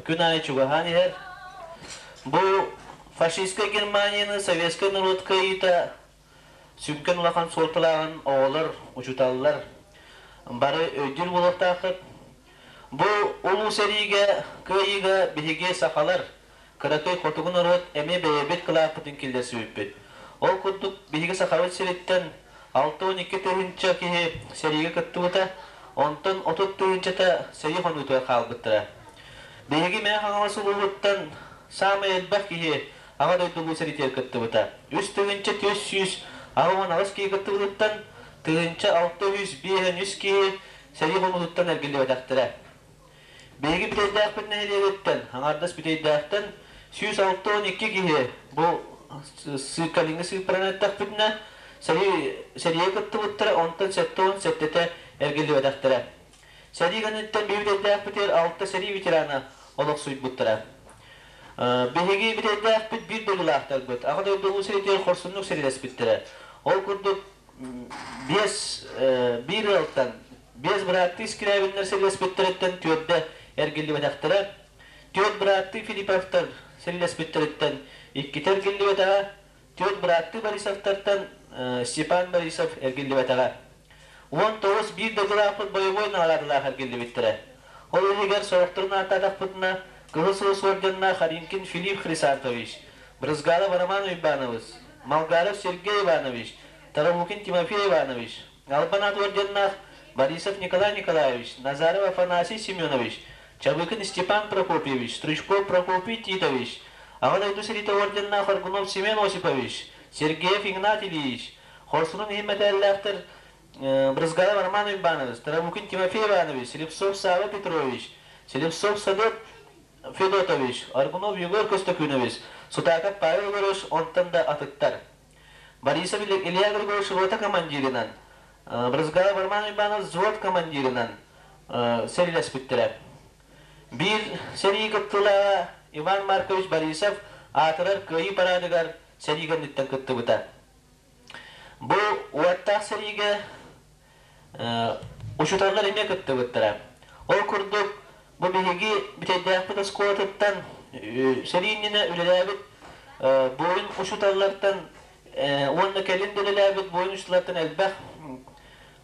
Күн аайы чугаһаан иһэр. Бу фашистскай Германияны советскай норуот кыайыыта сүҥкэн улахан суолталааҕын оҕолор, учууталлар бары өйдүүр буолуохтааххыт. Бу улуу сэриигэ, кыайыыга биһиги сахалар, кыракый хотугу норуот эмиэ бэйэбит кылааппытын киллэрсибиппит. Ол курдук биһиги Сахабыт сириттэн 62 тыһыынча киһи сэриигэ кыттыбыта, онтон 30 тыһыынчата сэрии хонуутугар хаалбыттара. Биһиги Мэҥэ Хаҥалас улууһуттан саамай элбэх киһи Аҕа дойду Улуу сэриитигэр кыттыбыта. 3488 киһи кыттыбытыттан 1653 киһи сэрии хонуутуттан эргиллибэтэхтэрэ. Биһиги Бүтэйдээхпит нэһилиэгиттэн, аҥаардас Бүтэйдээхтэн 162 киһи бу кэлиҥҥи сыыппараны эттэхпитинэ, сэриигэ кыттыбыттара, онтон 77-тэ эргиллибэтэхтэрэ. Сэрии кэнниттэн биһиги Бүтэйдээхпитигэр алта сэрии ветерана олохсуйбуттара. Биһиги Бүтэйдээхпит биир дойдулаахтарбыт, Аҕа дойду Улуу сэриитигэр хорсуннук сэриилэспиттэрэ. Ол курдук биэс биир ыалтан биэс бырааттыы Скрябиннэр сэриилэспиттэриттэн түөрдэ эргиллибэтэхтэрэ, түөрт бырааттыы Филипповтар сэриилэспиттэриттэн иккитэ эргиллибэтэҕэ, түөрт бырааттыы Борисовтартан Степан Борисов эргиллибэтэҕэ. 19 биир дойдулаахпыт бойобуой наҕараадалаах эргиллибиттэрэ. Ол иһигэр сорохторун ааттаатахпытына, Кыһыл Сулус орденнаах Харинкин Филипп Хрисантович, Брызгалов Роман Уйбанович, Малгаров Сергей Иванович, Тарамукин Тимофей Иванович, Албан аат орденнаах Борисов Николай Николаевич, Назаров Афанасий Семенович, Чабыкин Степан Прокопьевич, Стручков Прокопий Титович, Аҕа дойду сэриитэ орденнаах Аргунов Семен Осипович, Сергеев Игнат Ильич, Хорсунун иһин мэтээллээхтэр Брызгалов Роман Иванович, Тарамукин Тимофей Иванович, Слепцов Сава Петрович, Слепцов Садот Федотович, Аргунов Егор Көстөкүнович, Сутаков Павел Егорович онтон да атыттар. Борисов Илья Григорьевич рота командирынан, Брызгалов Роман Иванович взвод командирынан сэриилэспиттэрэ. Биир сэрии кыттыылааҕа Иван Маркович Борисов аатырар Кыайыы парадыгар сэрии кэнниттэн кыттыбыта. Бу уоттаах сэриигэ учууталлар эмиэ кыттыбыттара. Ол курдук, бу биһиги Бүтэйдээхпит оскуолатыттан сэрии иннинэ үлэлээбит буойун учууталлартан уонна кэлин да үлэлээбит буойун учууталлартан элбэх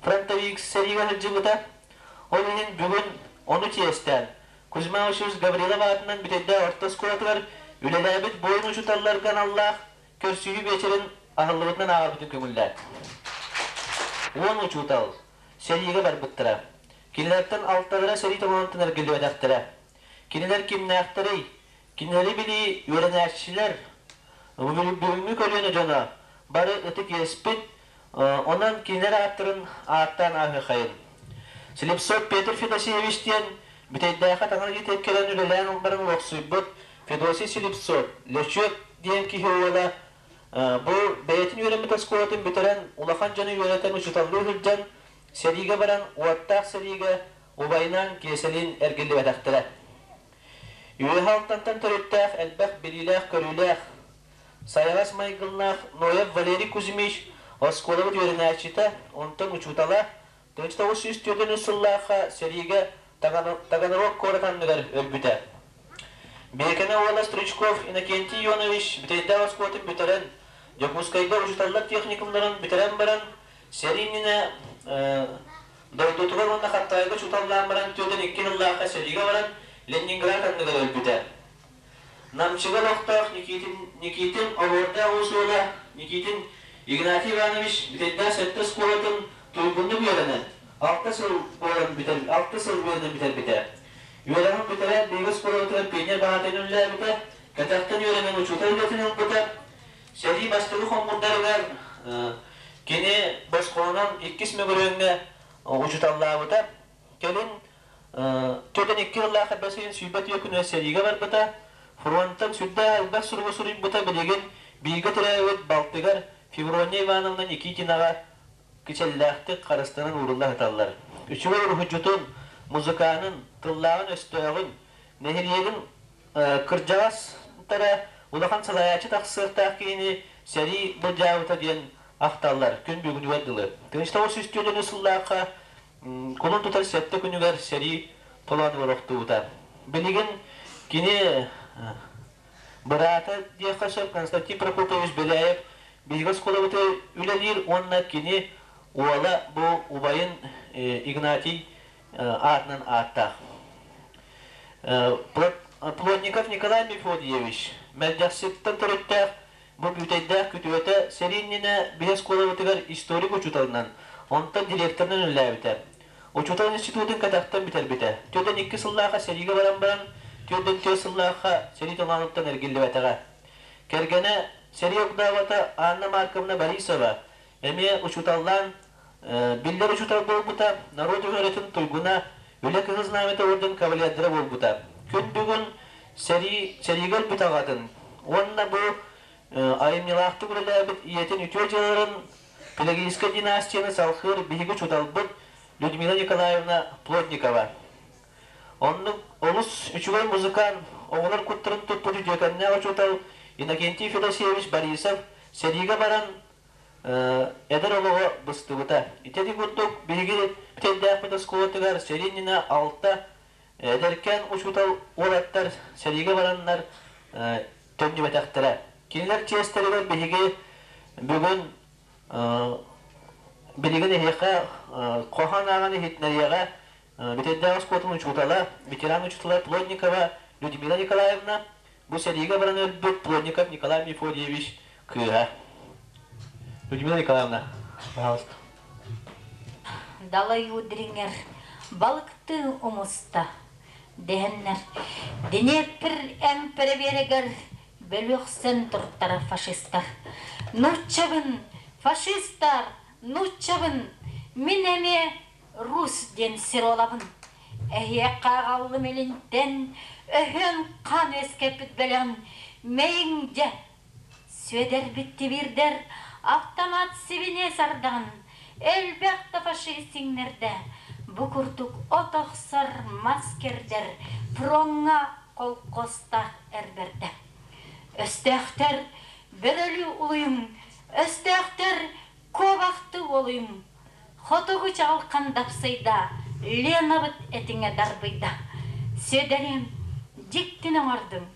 фронтовик сэриигэ сылдьыбыта. Ол иһин бүгүн ону чиэстээн, Кузьма Васильевич Гаврилов аатынан Бүтэйдээх орто оскуолатыгар үлэлээбит буойун учууталларга аналлаах көрсүһүү биэчэрин аһыллыбытынан ааҕарбытын көҥүллээн. 10 учуутал сэриигэ барбыттара. Кинилэртэн алталара сэрии толоонуттан эргиллибэтэхтэрэ. Кинилэр кимнээхтэрий? Кинилэри билии үөрэнээччилэр, бүгүҥҥү көлүөнэ дьоно бары ытык иэспит, онон кинилэр ааттарын ааттаан ааһыахайын. Слепцов Петр Федосеевич диэн Бүтэйдээххэ таҥара дьиэтигэр кэлэн үлэлээн баран олохсуйбут Федосий Слепцов, Лөчүөк диэн киһи уола бу бэйэтин үөрэммит оскуолатын бүтэрэн, улахан дьону үөрэтэн учууталлыы сылдьан, сэриигэ баран уоттаах сэриигэ убайынаан Киэсэлиин эргиллибэтэхтэрэ. Үөһэ Алтантан төрүттээх элбэх билиилээх-көрүүлээх, сайаҕас майгылаах Ноев Валерий Кузьмич оскуолабыт үөрэнээччитэ, онтон учуутала, 1943 сыллаахха сэриигэ Таганрог куорат анныгар өлбүтэ. Биэкэнэ уола Стручков Иннокентий Ионович Бүтэйдээх оскуолатын бүтэрэн, Дьокуускайга учууталлар техникумнарын бүтэрэн баран, сэрии иннинэ дойдутугар уонна Хаптаайга учууталлаан баран 42 сыллаахха сэриигэ баран Ленинград анныгар өлбүтэ. Намчыга олохтоох Никитин, Никитин Оһуордаах уус уола Никитин Игнатий Иванович Бүтэйдээх сэттэ оскуолатын туйгуннук үөрэнэн, 6 сыл буолан бүтэр, 6 сыл үөрэнэн бүтэрбитэ. Үөрэҕин бүтэрээт биһиги оскуолабытыгар пионер баһаатайын үлэлээбитэ, кэтэхтэн үөрэнэн учуутал үлэтин ылбыта. Сэрии бастакы хомуурдарыгар кини босхолонон иккис мөгүрүөҥҥэ учууталлаабыта. Кэлин 42 сыллаах Эбэсиин 24 күнүгэр сэриигэ барбыта, фронтан сүрдээх элбэх суругу суруйбута билигин бииргэ төрөөбүт балтыгар Феврония Ивановна Никитинаҕа кичэллээхтик харыстанан уурулла сыталлар. Үчүгэй уруһуйдьутун, музыканын, тыллааҕын-өстөөҕүн, нэһилиэгин кырдьаҕастара улахан салайааччы тахсыахтаах киһини сэрии былдьаабыта диэн ахталлар күн бүгүнүгэр дылы. 1904 сыллаахха Кулун тутар сэттэ күнүгэр сэрии толоонугар охтубута. Билигин Кини быраата диэххэ сөп Константин Прокопьевич Беляев биһиги оскуолабытыгар үлэлиир уонна кини уола бу убайын Игнатий аатынан ааттаах. Плотников Николай Мефодьевич Мэлдьэхситтэн төрүттээх бу Бүтэйдээх күтүөтэ сэрии иннинэ биһи оскуолабытыгар историк учууталынан, онтон директорынан үлэлээбитэ. Учуутал институтун кэтэхтэн бүтэрбитэ. 42 сыллаахха сэриигэ баран баран, 44 сыллаахха сэрии толоонуттан эргиллибэтэҕэ. Кэргэнэ сэрии огдообото Анна Марковна Борисова эмиэ учууталлаан биллэр учуутал буолбута, норуот үөрэтин туйгуна, Үлэ Кыһыл Знамята орден кавалердара буолбута. Күн бүгүн сэрии сэриигэ өлбүт аҕатын уонна бу айымньылаахтык үлэлээбит ийэтин үтүө дьыалаларын педагогическай династияны салхыыр биһиги учууталбыт Людмила Николаевна Плотникова. Оннук олус үчүгэй музыкант, оҕолор куттарын туппут үтүөкэннээх учуутал Иннокентий Федосеевич Борисов сэриигэ баран эдэр олоҕо быстыбыта. Ити курдук биһиги Бүтэйдээхпит оскуолатыгар сэрии иннинэ алта эдэркээн учуутал уолаттар сэриигэ бараннар төннүбэтэхтэрэ. Кинилэр чиэстэригэр биһиги бүгүн билигин эһиэхэ хоһоон ааҕан иһитинэриэҕэ Бүтэйдээх оскуолатын учуутала, ветеран учуутала Плотникова Людмила Николаевна бу сэриигэ баран өлбүт Плотников Николай Мефодьевич кыыһа. Людмила Николаевна, пожалуйста. Далай удриҥэр балыктыы умуста дэһэннэр Днепр эмпэрэ бөлүөхсэн туртара фашистар. Нууччабын, фашистар, нууччабын, мин эмиэ Рус диэн сир олабын. Эһиэхэ аҕаллым илинтэн, өһүөн хаан үөскэппит бэлэҕин мэйиҥ дьэ. Сүөдэрбит тибиирдэр автомат сибиниэс ардаҕын, элбэх да фашист иҥнэрдэ. Бу курдук от охсор, мас кэрдэр, фроҥҥа колхозтаах эр бэрдэ. Өстөөхтөр бөрөлүү улуйуҥ, өстөөхтөр куобахтыы уолуйуҥ, Хотугу чаҕылхан дапсыйда, Ленабыт этиҥэ дарбыйда. Сүөдэриэм, дьиктини оҥордуҥ,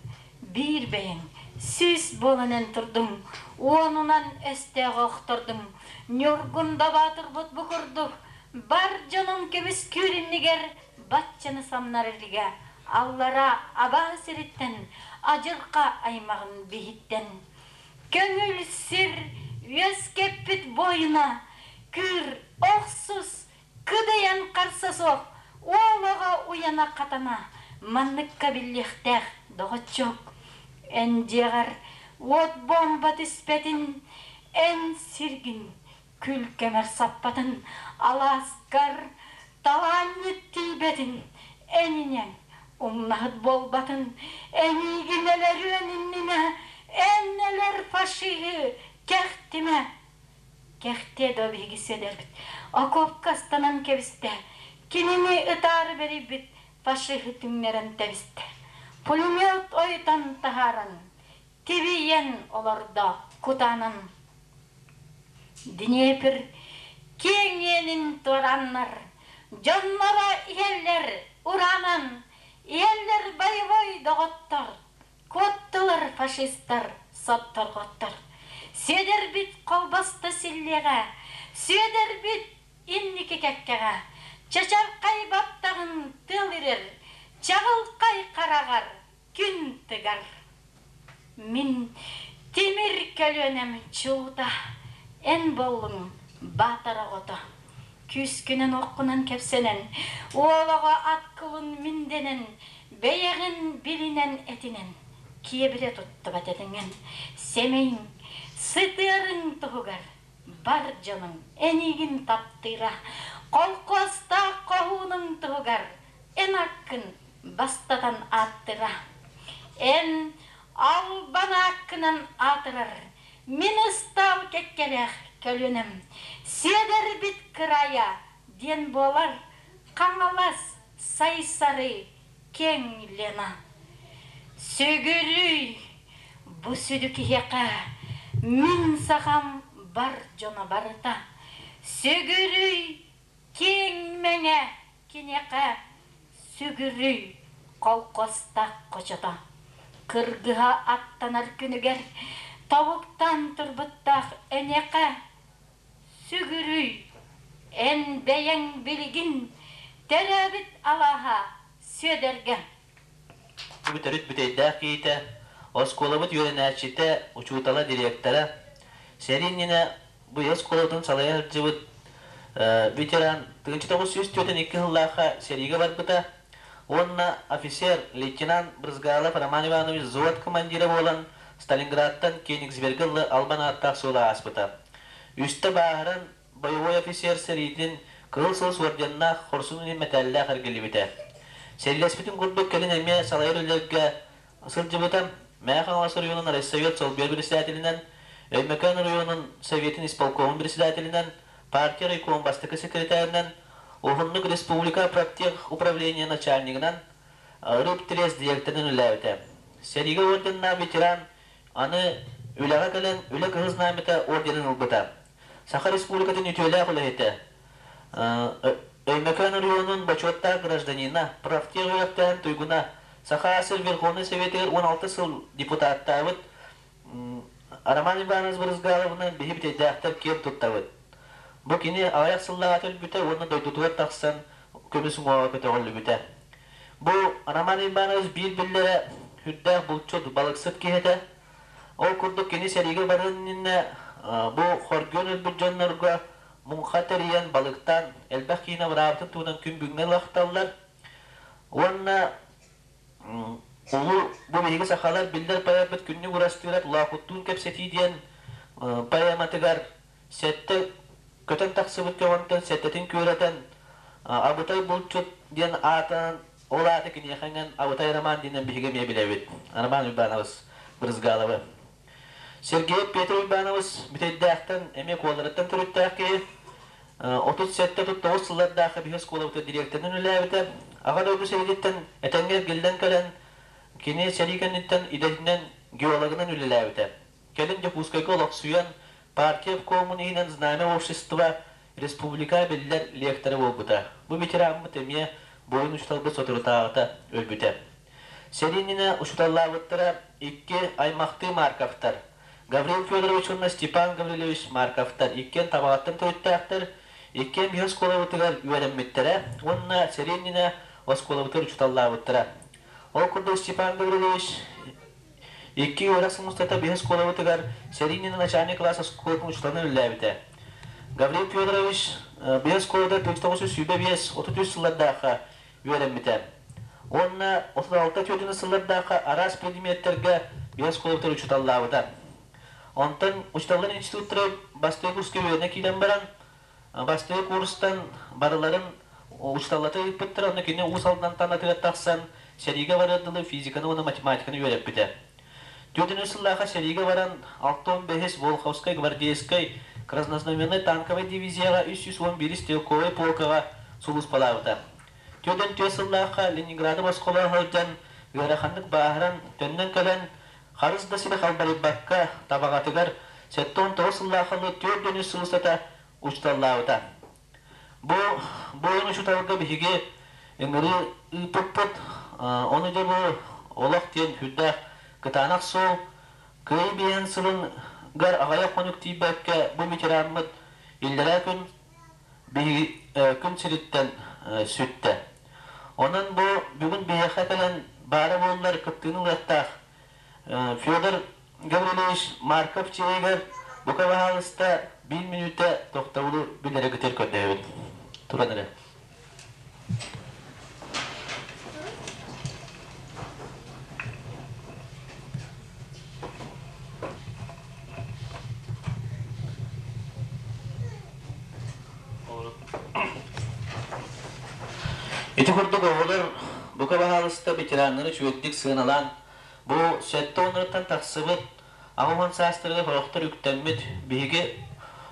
биир бэйэҥ, сүүс буолан эн турдуҥ, уонунан өстөөҕү охтордуҥ. Ньургун да баатырбыт бу курдук, бар дьонун көмүскүүр иннигэр баччаны самнар илигэ, аллара абааһы сириттэн, адьырҕа аймаҕын биһиттэн. Көҥүл сир үөскэппит буойуна, кыыр, охсус, кыдыйан харса суох, уолаҕа уйана хатана, манныкка биллиэхтээх, доҕоччуок. Эн дьиэҕэр уот буомба түспэтин, эн сиргин күл кэмэр саппатын, алааскар талаанньыт тиийбэтин, эн инэҥ умнаһыт буолбатын, эйиигин өлөрүөн иннинэ эн өлөр фашиһы кэхтимэ. Кэхтиэ да биһиги сүөдэрбит окопка ыстанан кэбистэ, кинини ытаары бэрийбит фашиһы түҥнэрэн тэбистэ. Пулемет ойутан таһааран, тибийэн олордо кутаанан. Днепр киэҥ иэнин туораннар, дьонноро иһэллэр ураанан, иһэллэр боевой доҕоттор, куоттулар фашистар, сотторҕоттор. Сүөдэрбит холбосто силлиэҕэ, Сүөдэрбит инники кэккэҕэ, чачархай баттаҕын тыал ирэр, чаҕылхай хараҕар күн тыгар. Мин тимир көлүөнэм чуута, эн буоллуҥ баатар оҕото. Күүскүнэн оххунан кэпсэнэн, уол оҕо ат кылын мин дэнэн, бэйэҕин билинэн этинэн, киэбирэ туттубат этиҥин, сэмэйиҥ, сытыарыҥ туһугар бар дьонуҥ эниигин таптыыра, холкуостаах хоһуунуҥ туһугар эн аккын бастатан ааттыра. Эн албан ааккынан аатырар, мин ыстаал кэккэлээх көлүөнэм, сиэдэрбит кырайа диэн буолар Хаҥалас Сайсары киэҥ Лена. Сүгүрүй бу сүдү киһиэхэ мин сахам бар дьоно барыта. Сүгүрүй киэҥ мэҥэ киниэхэ сүгүрүй. Колхозтаах хочото кыргыһа аттанар күнүгэр тобуктаан турбуттаах эйиэхэ сүгүрүй, эн бэйэҥ билигин төрөөбүт алааһа Сүөдэргэ. Бу төрүт бүтэйдээх киһитэ, оскуолабыт үөрэнээччитэ, учуутала, директора, сэрии иннинэ бу оскуолатын салайа сылдьыбыт ветеран 1942 сыллаахха сэриигэ барбыта уонна офицер лейтенант Брызгалов Роман Иванович взвод командира буолан Сталинградтан Кенигсбергэ ылы албан ааттаах суола ааспыта. Үстэ бааһыран боевой офицер сэриитин Кыһыл Сулус орденнаах хорсун илин мэтээллээх эргиллибитэ. Сэриилэспитин курдук кэлин эмиэ салайар үлэлэргэ сылдьыбыта. Мэҥэ Хаҥалас оройуонун райсовет солбуйар председателинэн, Өймөкөөн оройуонун Советын исполкомун председателинэн, партия райкомун бастакы секретарынан, уһуннук республика проптех управление начальнигынан, рыбтрес директорынан үлэлээбитэ. Сэриигэ орденнаах ветеран аны үлэҕэ кэлэн Үлэ Кыһыл Знамята орденын ылбыта. Саха Республикатын үтүөлээх үлэһитэ, Өймөкөөн оройуонун бочуоттаах гражданина, профтех үөрэхтээһин туйгуна, Саха АССР Верховнай Советыгар 16 сыл депутаттаабыт Роман Иванович Брызгаловынан биһи бүтэйдээхтэр киэн туттабыт. Бу кини аҕыйах сыллааҕыта өлбүтэ уонна дойдутугар тахсан көмүс уҥуоҕа көтөҕүллүбүтэ. Бу Роман Иванович биир биллэрэ сүрдээх булчут, балыксыт киһи этэ. Ол курдук кини сэриигэ барыан иннинэ бу хоргуйан өлбүт дьоннорго муҥха тэрийэн балыктаан элбэх киинэ абыраабытын туһунан күн бүгүҥҥэ ылахталлар. Уонна улуу бу биһиги сахалар биллэр поэппыт Күннүк Урастыырап Лоокуттуун кэпсэтии диэн поэматыгар сэттэ көтөн тахсыбыт көҕөнтөн сэттэтин күөрэтэн Абытай булчут диэн аатынан ол ааты киниэхэ иҥэн Абытай Роман диэнэн биһиги эмиэ билэбит. Роман Уйбаанабыс Брызгаловы. Сергей Петр Уйбаанабыс Бүтэйдээхтэн эмиэ Куоларыттан төрүттээх киһи. 37-39 сыллардаахха биһи оскуолабытыгар дириэктэринэн үлэлээбитэ. Аҕа дойду сэриититтэн этэҥҥэ эргиллэн кэлэн, кини сэрии кэнниттэн идэтинэн геологынан үлэлээбитэ. Кэлин Дьокуускайга олохсуйан, партия обкомун иһинэн Знамя общества республика биллэр лектора буолбута. Бу ветераммыт эмиэ буойун учууталбыт соторутааҕыта өлбүтэ. Сэрии иннинэ учууталлаабыттара икки аймахтыы Марковтар, Гаврил Федорович уонна Степан Гаврильевич Марковтар иккиэн Табаҕаттан төрүттээхтэр, иккиэн биһи оскуолабытыгар үөрэммиттэрэ уонна сэрии иннинэ оскуолабытыгар учууталлаабыттара. Ол курдук Степан Гаврильевич икки үөрэх сыл устата биһи оскуолабытыгар сэрии иннинэ начальник класс оскуолатын учууталынан үлэлээбитэ. Гаврил Федорович биһи оскуолада 1925-33 сыллардаахха үөрэммитэ. Уонна 36 түөртүнү сыллардаахха араас предметтэргэ биһи оскуолабытыгар учууталлаабыта. Онтон учууталлар институттара бастакы курска үөрэнэ киирэн баран, бастакы курстан барыларын учууталлата ыыппыттара, онно кини Уус Алдантан атыгар тахсан сэриигэ барыар дылы физиканы уонна математиканы үөрэппитэ. Түөртүнү сыллаахха сэриигэ баран 65-ис Волховскай гвардейскай краснознаменнай танковай дивизияҕа 311 стрелковай полкаҕа сулууспалаабыта. 44 сыллаахха Ленинграды босхолоон сылдьан ыараханнык бааһыран төннөн кэлэн харыс да сири халбарыйбакка Табаҕатыгар 79 сыллаахха 4 сыл устата учууталлаабыта. Бу буойун учууталга биһиги ыҥырыы ыыппыппыт. Ону дьэ бу олох диэн сүрдээх кытаанах суол. Кыайыы биэһин сылыгар аҕыйах хонук тиийбэккэ бу ветераммыт иллэрээ күн биһиги күн сириттэн сүттэ. Онон бу бүгүн биһиэхэ кэлэн баара буоллар кыттыыны ылыахтаах Федор Гаврильевич Марков чиэйигэр бука баһаалыста биир мүнүүтэ тохтобулу билэригитэр көрдөһөбүн. Туран эрэ. Ити курдук оҕолор бука баһаалыста ветераннары үчүгэйдик сыаналаан Бу сэттэ уоннарыттан тахсыбыт 80 саастарыгар сорохтор үктэммит биһиги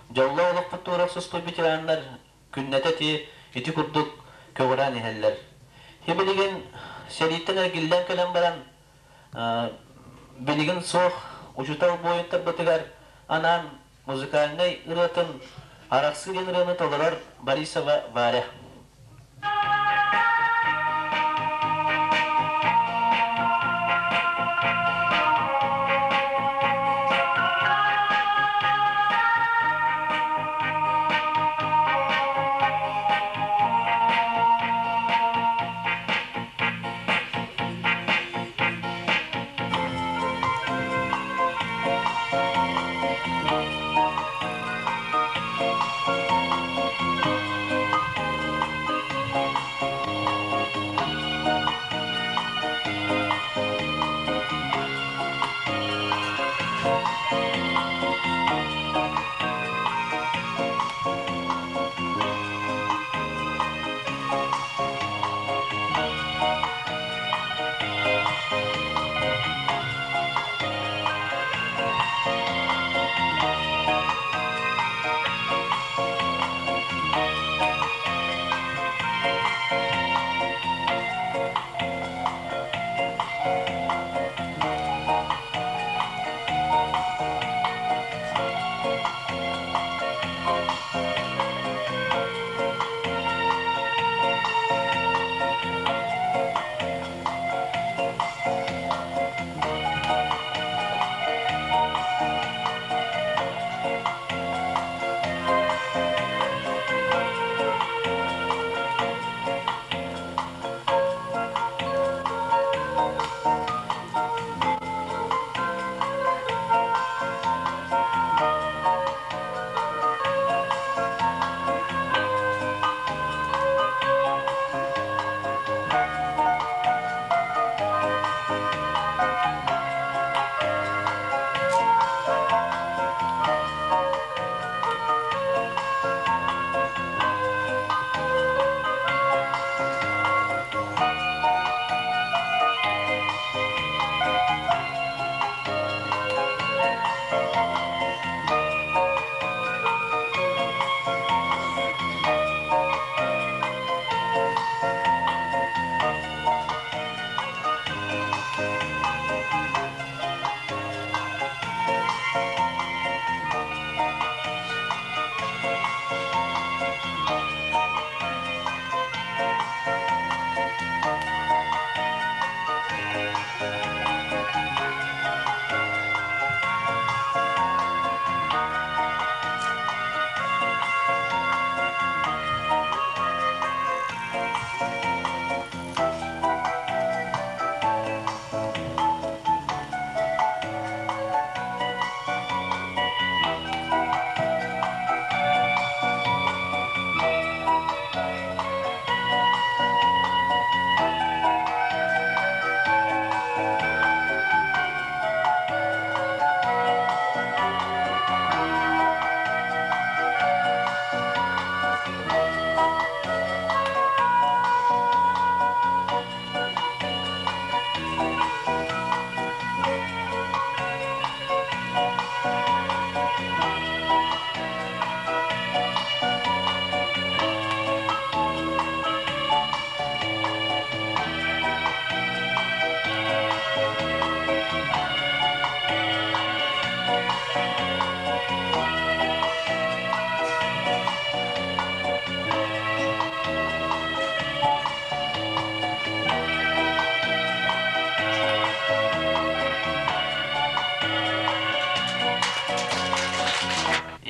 дьоллоох олохпут туора охсуспут ветераннар күннэтэ ити ити курдук көҕүрээн иһэллэр. Билигин сэрииттэн эргиллэн кэлэн баран билигин суох учуутал буойуттарбытыгар анаан музыкальнай ырыатын Арахсыы диэн ырыаны толорор Борисова Варя.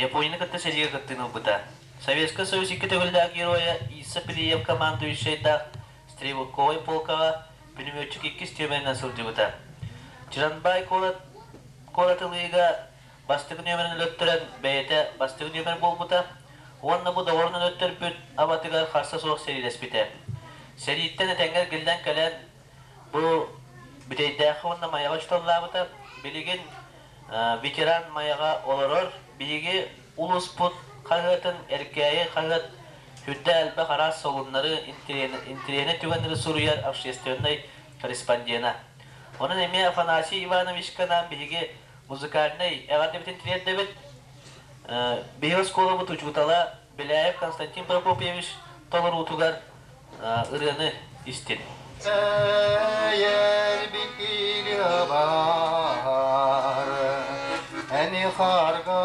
Японияны кытта сэриигэ кыттыыны ылбыта. Советскай Союз икки төгүллээх геройа Иса Пилиев командующайдаах стрелковай полкаҕа пулеметчик иккис түөмэнинэн сылдьыбыта. Чжанбай куорат куоратылыыга бастакы нүөмэрин өлөттөрөн бэйэтэ бастакы нүөмэр буолбута уонна бу доҕорун өлөттөрбүт абатыгар харса суох сэриилэспитэ. Сэрииттэн этэҥҥэ эргиллэн кэлэн бу Бүтэйдээххэ уонна Майаҕа учууталлаабыта. Билигин ветеран Майаҕа олорор. Биһиги улууспут хаһыатын Эркээйи хаһыат үрдэ элбэх араас солуннары, интэриэһинэй түгэннэри суруйар общественнай корреспондена. Онон эмиэ Афанасий Ивановичка биһиги музыкальнай эҕэрдэбитин тириэрдэбит. Биһиги оскуолабыт учуутала Беляев Константин Прокопьевич толоруутугар ырыаны истин. Баар, эни харга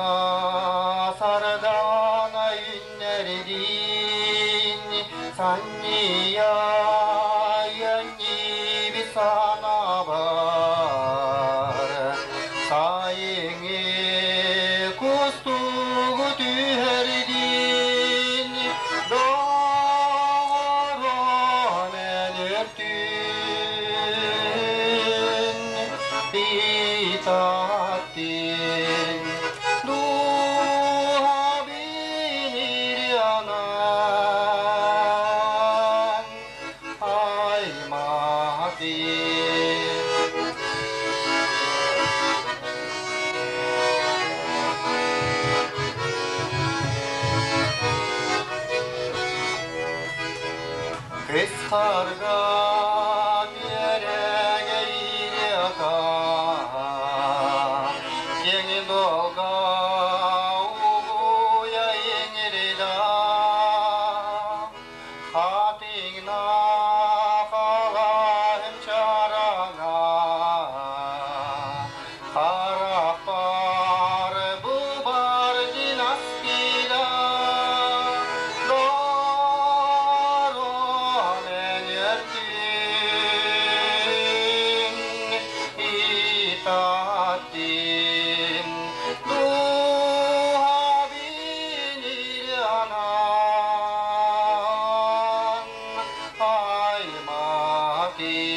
сардаана үннэрдиин, санньыйа янниби санабар, сайыҥы кустугу түһэрдиин, доҕорум эн өртүн итаттин дууһабын ирианан аймаатин. Кыс-харга биэрэгэйири киэҥ дуолга угуйа иҥирилэ хатыҥна халаһым чараҥа Харахпар бу бар династия Дорон өртүн итаттин Дуһабин анан айматин.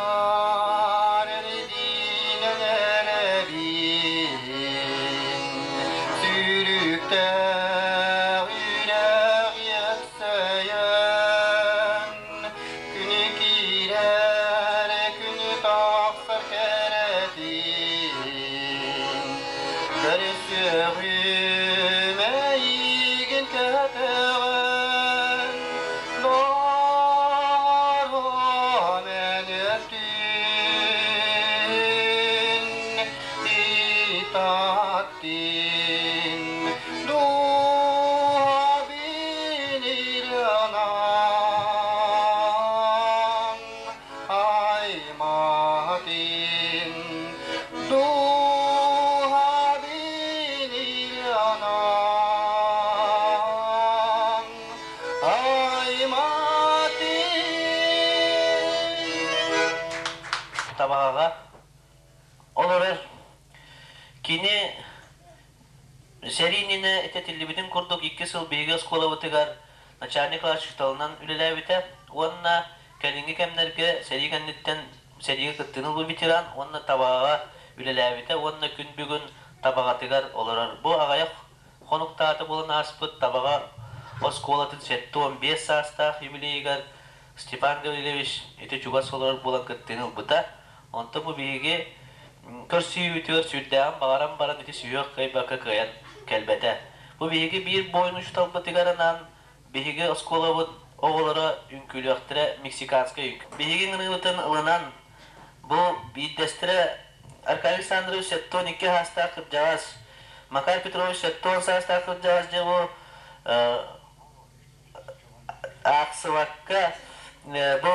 Санаабар эрдиинэн эрэбин, сүүрүктээх үрэх иэксэйэн, Күнү киирэр, күнү тахсар кэрэтин, Көрүсүөҕүм эйигин кэтэҕин, Доруом эн өртүн, итаттин, Дуһабин ырыанан аймаатин, Дуһабин ырыанан аймаатин. Табаҕаҕа олорор. Кини Сэрии иннинэ этэтиллибитин курдук икки сыл биһиги оскуолабытыгар начальник класс учууталынан үлэлээбитэ уонна кэлиҥҥи кэмнэргэ сэрии кэнниттэн сэриигэ кыттыыны ылбыт ветеран уонна Табаҕаҕа үлэлээбитэ уонна күн бүгүн Табаҕатыгар олорор. Бу аҕыйах хонуктаата буолан ааспыт Табаҕа оскуолатын 75 саастаах юбилейыгар Степан Гаврильевич ити чугас олорор буолан кыттыыны ылбыта. Онтон бу биһиги көрсүһүүбүтүгэр сүрдээҕин баҕаран баран ити сүһүөх кыайбакка кыайан кэлбэтэ. Бу биһиги биир буойун учууталбытыгар анаан биһиги оскуолабыт оҕолоро үҥкүүлүөхтэрэ мексиканскай үҥкүү. Биһиги ыҥырыыбытын ылынан бу биирдэстэрэ Аркадий Александрович 72 саастаах кырдьаҕас, Макар Петрович 70 саастаах кырдьаҕас дьэ бу аахсыбакка бу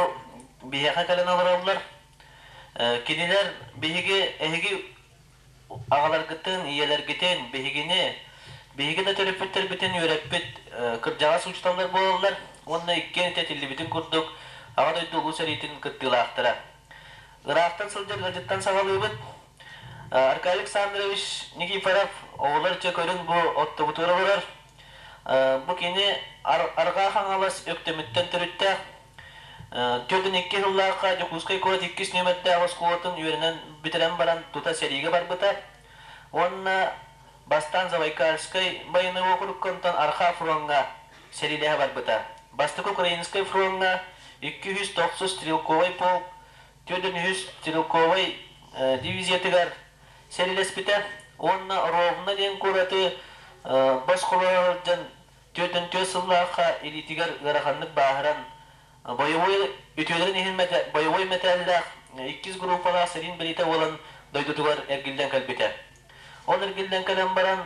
биһиэхэ кэлэн олороллор. Кинилэр биһиги эһиги аҕаларгытын, ийэлэргитин, биһигини Биһиги да төрөппүттэрбитин үөрэппит кырдьаҕас учууталлар буолаллар уонна иккиэн этиллибитин курдук Аҕа дойду Улуу сэриитин кыттыылаахтара. Ыраахтан сылдьар ыалдьыттан саҕалыыбыт. Аркадий Александрович Никифоров оҕолор дьэ көрүҥ бу оттобутугар олорор. Бу кини Арҕаа Хаҥалас Өктөмүттэн төрүттээх. 42 сыллаахха Дьокуускай куорат иккис нүөмэрдээх оскуолатын үөрэнэн бүтэрэн баран тута сэриигэ барбыта. Уонна бастаан Забайкальскай байыаннай уокурукка онтон Арҕаа фроҥҥа сэриилэһэ барбыта. Бастакы Украинскай фроҥҥа 290 стрелковай полк 43 стрелковай дивизиятыгар сэриилэспитэ уонна Ровно диэн куораты босхолоро сылдьан 44 сыллаахха илиитигэр ыараханнык бааһыран бойобуой үтүөлэрин иһин бойобуой мэтээллээх иккис группалаах сэриин бэлиитэ буолан дойдутугар эргиллэн кэлбитэ. Ол эргиллэн кэлэн баран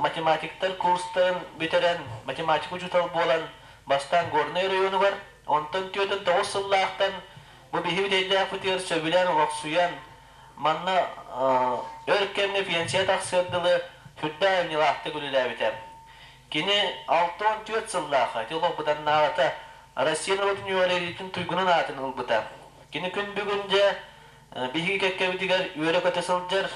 математиктар курстарын бүтэрэн математика учуутал буолан бастаан Горнай оройуонугар, онтон 49 сыллаахтан бу биһи бүтэйдээхпитигэр сөбүлээн олохсуйан манна өр кэмҥэ пенсия тахсыар дылы сүрдээх айымньылаахтык үлэлээбитэ. Кини 64 сыллаах ити олох быданнааҕыта Россия норуотун үөрэҕириитин туйгунун аатын ылбыта. Кини күн бүгүн дьэ биһиги кэккэбитигэр үөрэ-көтө сылдьар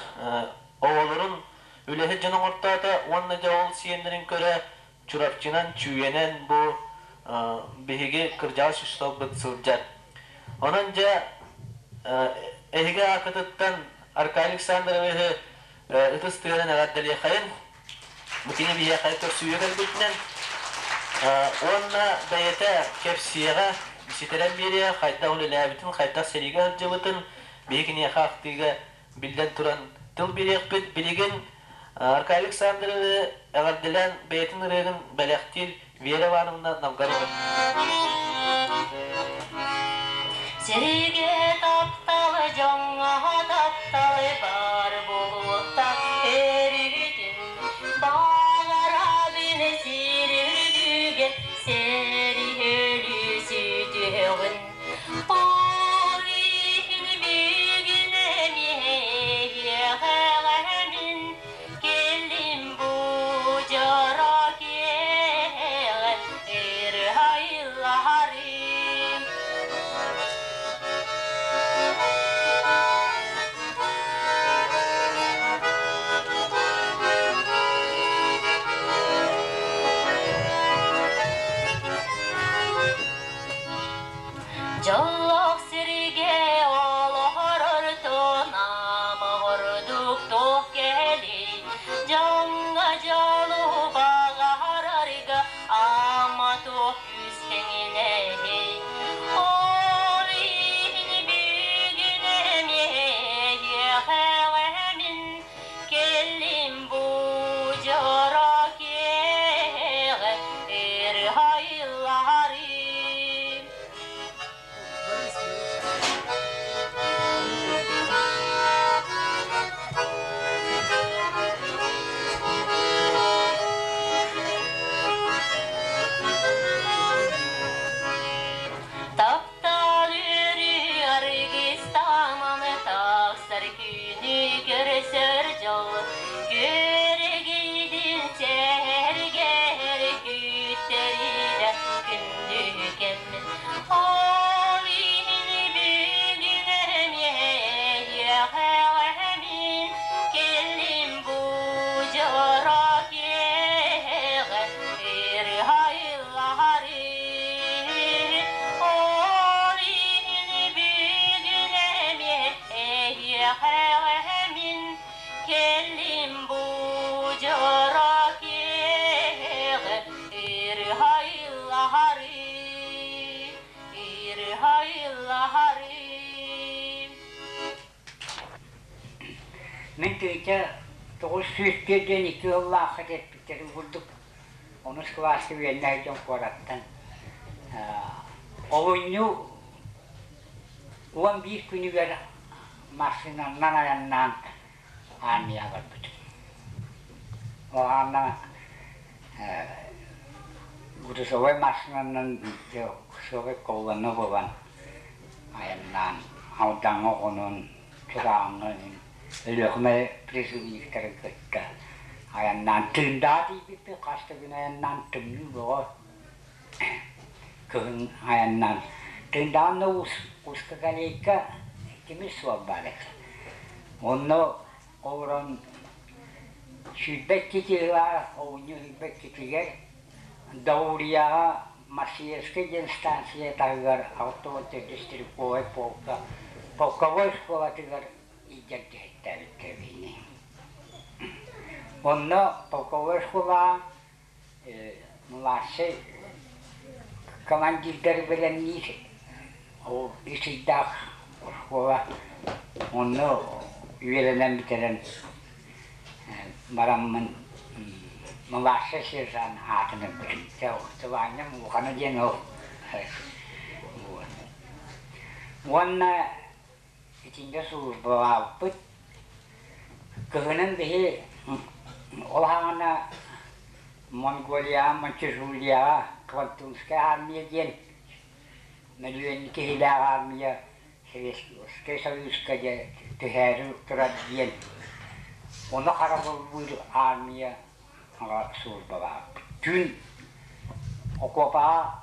оҕолорун үлэһит дьон оҥортоото уонна дьэ ол сиэннэрин көрө Чурапчынан, Чүүйэнэн бу биһиги кырдьаҕас учууталбыт сылдьар. Онон дьэ эһиги аакытыттан Аркадий Александровиһы ытыс тыаһынан эҕэрдэлиэхэйин. Бу кини биһиэхэ көрсүһүү кэлбитинэн уонна бэйэтэ кэпсиэҕэ, ситэрэн биэриэ, хайдах үлэлээбитин, хайдах сэриигэ сылдьыбытын биһи киниэхэ ахтыыга биллэн туран тыл биэриэхпит. Билигин Аркадий Александровы эҕэрдэлээн бэйэтин ырыаһын бэлэхтиир Вера Ивановна Новгородова. Сиригэ тапталы дьоҥҥо тапталы бар буолуохта өрүтүн баҕарабын сир үрдүгэр сэрии өлүсүтүөҕүн Ол иһин бүгүн эмиэхэҕэмин кэллим бу дьоро киэһэҕэ ырыһайылларым. Дьоллоох сиргэ олорортон ама ордук туох кэлий, дьоҥҥо дьолу баҕарарга ама туох күүстэҥинэһий. Ол иһин бүгүн эмиэхэҕэмин кэллим бу дьоро киэһэҕэ ырыһайылларым. Таптал үөрүү аргыстаман тахсар күнү көрсөр дьол Күөрэгийдин сэргэр күүттэридэ күндү кэм Ол иһин бүгүн эмиэхэҕэмин кэллим бу дьоро киэһэҕэ ырыһайыллаһары Ол иһин бүгүн эмиэхэҕэмин кэллим бу дьоро киэһэҕэ ырыһайыллаһары ырыһайыллаһары Мин тыйта 901 диэн икки сыллаахха кэлбиттэрин курдук онус кылааска үөрэнэ сылдьан куораттан олунньу 11 күнүгэр массыынанан айаннаан армияҕа барбытым. Ол аана грузовой массыынанан грузовой колонна буолан айаннаан Алдаҥҥа хонон, Чурааҥҥа Өлүөхүмэ призывниктарын кытта Айаннаан тыындаҕа тиийбиппит хас да күн айаннаан тымныы бөҕө кыһын айаннаан тыындаҕына узкоколейка тимир суол баар этэ. Онно олорон 22 киһи оҕунньу 22-тигэр Даурияҕа Марсиевскай диэн станция таһыгар 64 стрелковай полка полковой школатыгар илдьэн түһэттээбиттэр биһини. Онно полковой школаҕа младшай командирдары бэлэмниир ол үс ыйдаах оскуола онно үөрэнэн бүтэрэн бараммын младшай сержант аатын ылбытым. Сыбаанньам улахана диэн ол. Уонна Итиннэ службалаабыппыт. Кыһынын биһи ол аҕана Монголияҕа, Маньчжурияҕа Квантунская армия диэн мөлүйүөн киһилээх армия Советскай Союзка дьэ түһээри турар диэн ону харабыллыыр армия службалаабыппыт. Түүн окуопаҕа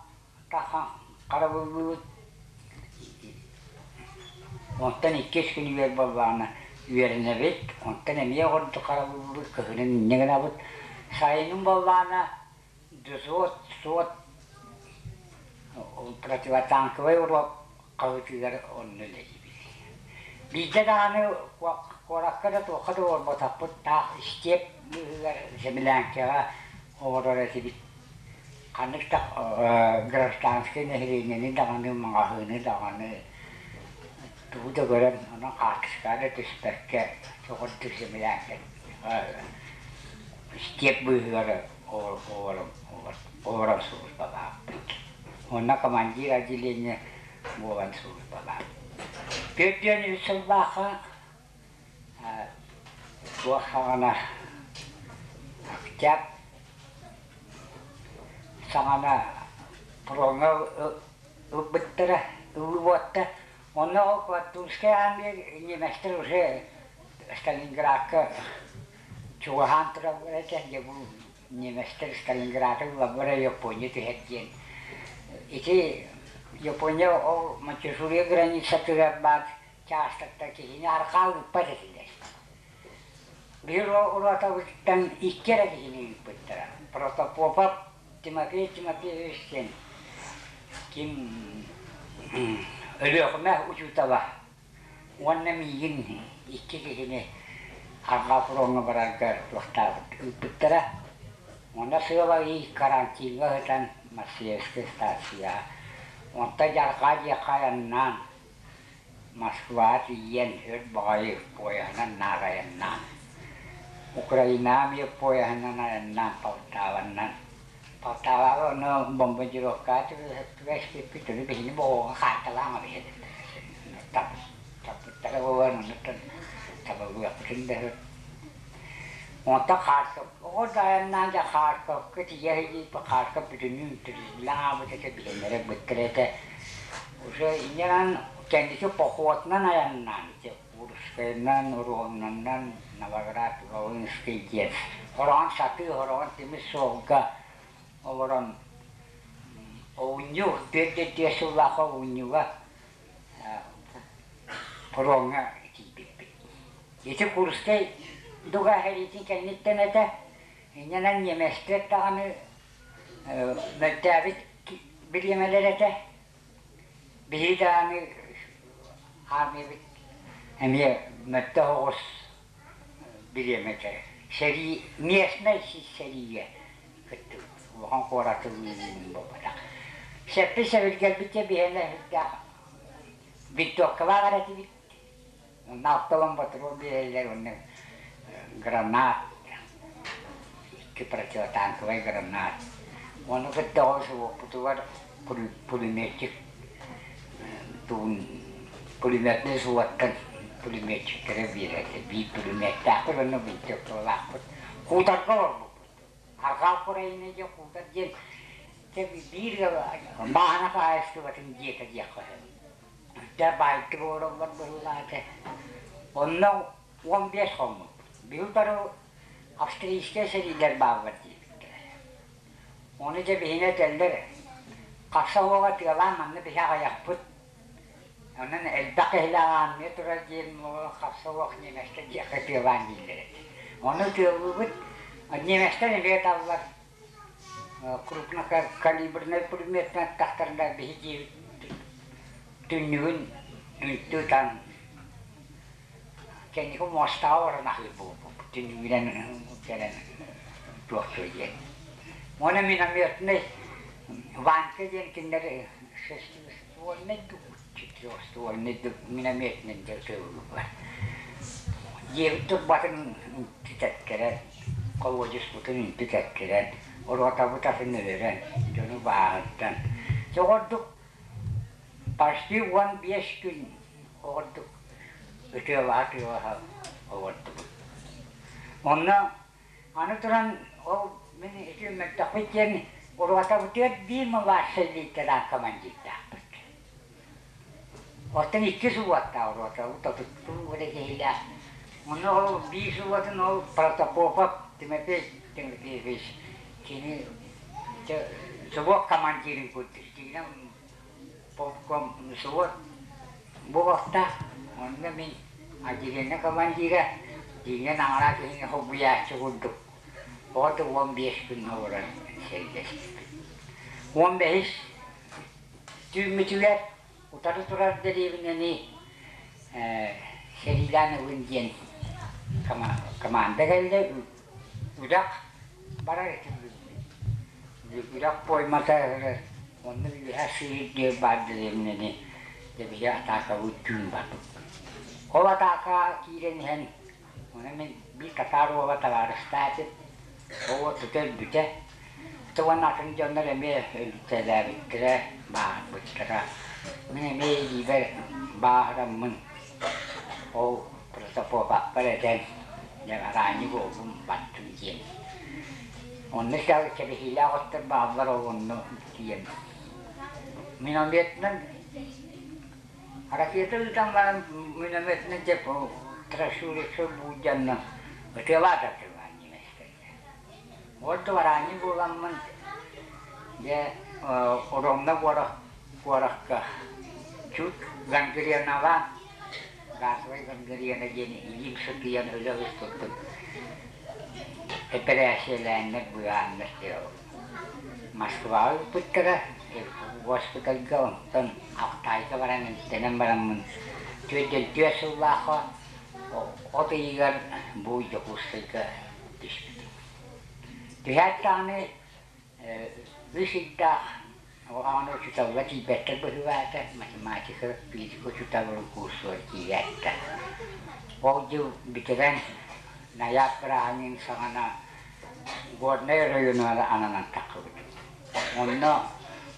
Харабыллыыбыт. Онтон иккис күнүгэр буоллаҕына үөрэнэбит, онтон эмиэ ордук харабыллыыбыт, кыһынын инньэ гынабыт. Сайынын буоллаҕына десот, суот противотанковай уруок хаһыытыгар онно үлэлиибит. Биирдэ даҕаны куоракка да туохха да олорботохпут, таах истиэп быыһыгар землянкаҕа олорор этибит. Ханнык да гражданскай нэһилиэнньэни даҕаны, маҕаһыыны даҕаны тугу да көрөн, онон хаартыскаҕа да түспэккэ, чоҕурдуу землянка истиэп быыһыгар олорон службалаабыт. Онно командир отделения буолан службалаабыт. 43 сыллаахха туох саҕана Октябрь саҕана фроҥҥа ылбыттара, ылыы Онно ол Квантунскай армия немецтэр уже Сталинградка чугаһаан тураллар этэ. Дьэ бу немецтэр Сталинграды ылаллара Япония түһэр диэн. Ити Япония ол Маньчжурия границатыгар баар чаастаттан киһини арҕаа ыыппат этилэр. Биир уруотабыттан икки эрэ киһини ыыппыттара. Протопопов Тимофей Тимофеевич диэн ким Өлүөхүмэ учуутала уонна миигин икки киһини арҕаа фроҥҥа барарга туохтаабыт ыыппыттара. Онно сыала ый карантиҥҥа сытан Марсиевскай станцияҕа. Онтон дьарҕаа диэххэ айаннаан Москваҕа тиийэн өр баҕайы поеһынан наар айаннаан, Украинаҕа эмиэ поеһынан айаннаан Полтаваннан. Полтаваҕа ону бомбардировкаҕа түбэспиппит, ону биһини боҕуоҕа хаайталаан эбиһэн таппыттара буолан оннуттан табыллыахпытын да сөп. Онтон Харьков, оҕо да айаннаан дьэ Харьковка тиийэ сылдьыппыт, Харьков бүтүннүү үнтүрүллэн хаалбыт этэ, билэннэрэ ылбыттар этэ. Уже инньэ кэнники походунан айаннаан ити Курскайынан, Ровнонан, Новоград Волынский диэн хороҕон сатыы, хороҕон тимир суолга олорон оунньу 405 сыллаах оунньуга фроҥҥа тиийбиппит. Ити Курскай дуга сэриитин кэнниттэн этэ, инньэнэн немецтэр даҕаны мөлтөөбүт бириэмэлэр этэ. Биһиги даҕаны армиябыт эмиэ мөлтөх оҕус бириэмэ этэ. Сэрии местнай сэриигэ кыттыбыт. Улахан куораты ылыы буолбатах. Сэппи сэбиргэлбит дьэ биһиэнэ сүрдээх винтовкалаах эрэ этибит. Онно алталан ботуруон биэрэллэр уонна гранат, икки противотанковай гранат. Ону кытта оҕо пулеметчик тугун пулеметнай суолаттан пулеметчиктэрэ биэрэллэр. Биир пулеметтаахпыт уонна винтовкалаахпыт. Куутарга олорбуппут. Арҕаа Украина диэн куутар диэн биир бааһына хаһаайыстыбатын дьиэтэ диэххэ сөп. Дьэ баайдык олороллор быһыылаах этэ. Онно 15 хоммуппут. Биһи утары Австрийскай сэриилэр бааллар диэбиттэрэ. Ону дьэ биһини этэллэр, хасса уола тыалаан манна биһи аҕыйахпыт, онон элбэх киһилээх аармыйа турар диэн хапса уох немецтэр диэххэ тыалаан дииллэр этэ. Ону тыаллыыбыт, немецтэр эмиэ ыталлар, крупнокалибернай пулеметынан аттахтарына биһи дьиэбит түннүгүн үнтү ытан кэнники муостаҕа баран аһыыр буолбуппут түннүгүнэн кэлэн туохтуо диэн. Уонна минометнай Ванька диэн кинилэр шестиствольнай дуу четырехствольнай дуу минометнай диэн тыыллылар. Дьиэбит турбатын үнтү тэттэрэн, колодезпутун үнтү тэттэрэн, ротабыт атын өлөрөн, дьону бааһырдан. Дьэ ордук Почти 15 күн ордук ытыалаһа-ытыалаһа олордубут. Онно аны туран ол мин ити мөлтөхпүт диэн уруотабытыгар биир младший лейтенант командирдаахпыт. Оттон икки субуоттаах уруотабыт отуттуу эрэ киһилээх. Онно ол биир субуотун ол Протопопов Тимофей Тимофеевич кини субуот командирын курдук итинэн полком взвод буолуохтаах. Онно мин отделение командира диҥҥэ аҥараа киһини холбуйааччы курдук оҕото 15 күн олорон сэргэспиппит. 15 түүммүтүгэр утары турар дэриэбинэни сэриилээн ылын диэн команда кэллэ. Үрэх барар этим Үрэх поймата онно үөһэ сыыр диэн баар дэриэбинэни дьэ биһи атаакабыт түүн барбыппыт. Ол атаакаҕа киирэн иһэн онно мин биир татаар уола табаарыстаах этим. Ол уол тута өлбүтэ. Уонна атын дьоннор эмиэ өлүтэлээбиттэрэ, бааһырбыттара. Мин эмиэ илиибэр бааһыраммын ол протопопаппар этэн дьэ араанньы буоллум баттым диэн. Онно кэбиһиилээх оттор бааллар ол онно тиийэн минометынан ракета ыытан баран минометынан дьэ трассурица буулдьанна ытыалаата Ордук араанньы буоламмын дьэ Ромна куоракка чуть гангреналаан газовай гангрена диэн илиим сытыйан өлө сыспыппын эпэрээссийэлээннэр быыһааннар Москваҕа ыыппыттара госпитальга онтон Алтайга баран эмтэнэн бараммын 44 сыллаахха от ыйыгар бу Дьокуускайга түспүтүм. Түһээт даҕаны үс ыйдаах оҕону учууталга тиийбэттэр быһыылаата, математика, физика учууталын курсугар киирээттэ. Ол дьыл бүтэрэн ноябрь бырааһынньыгын саҕана Горнай оройуонугар ананан таххыбытым. Онно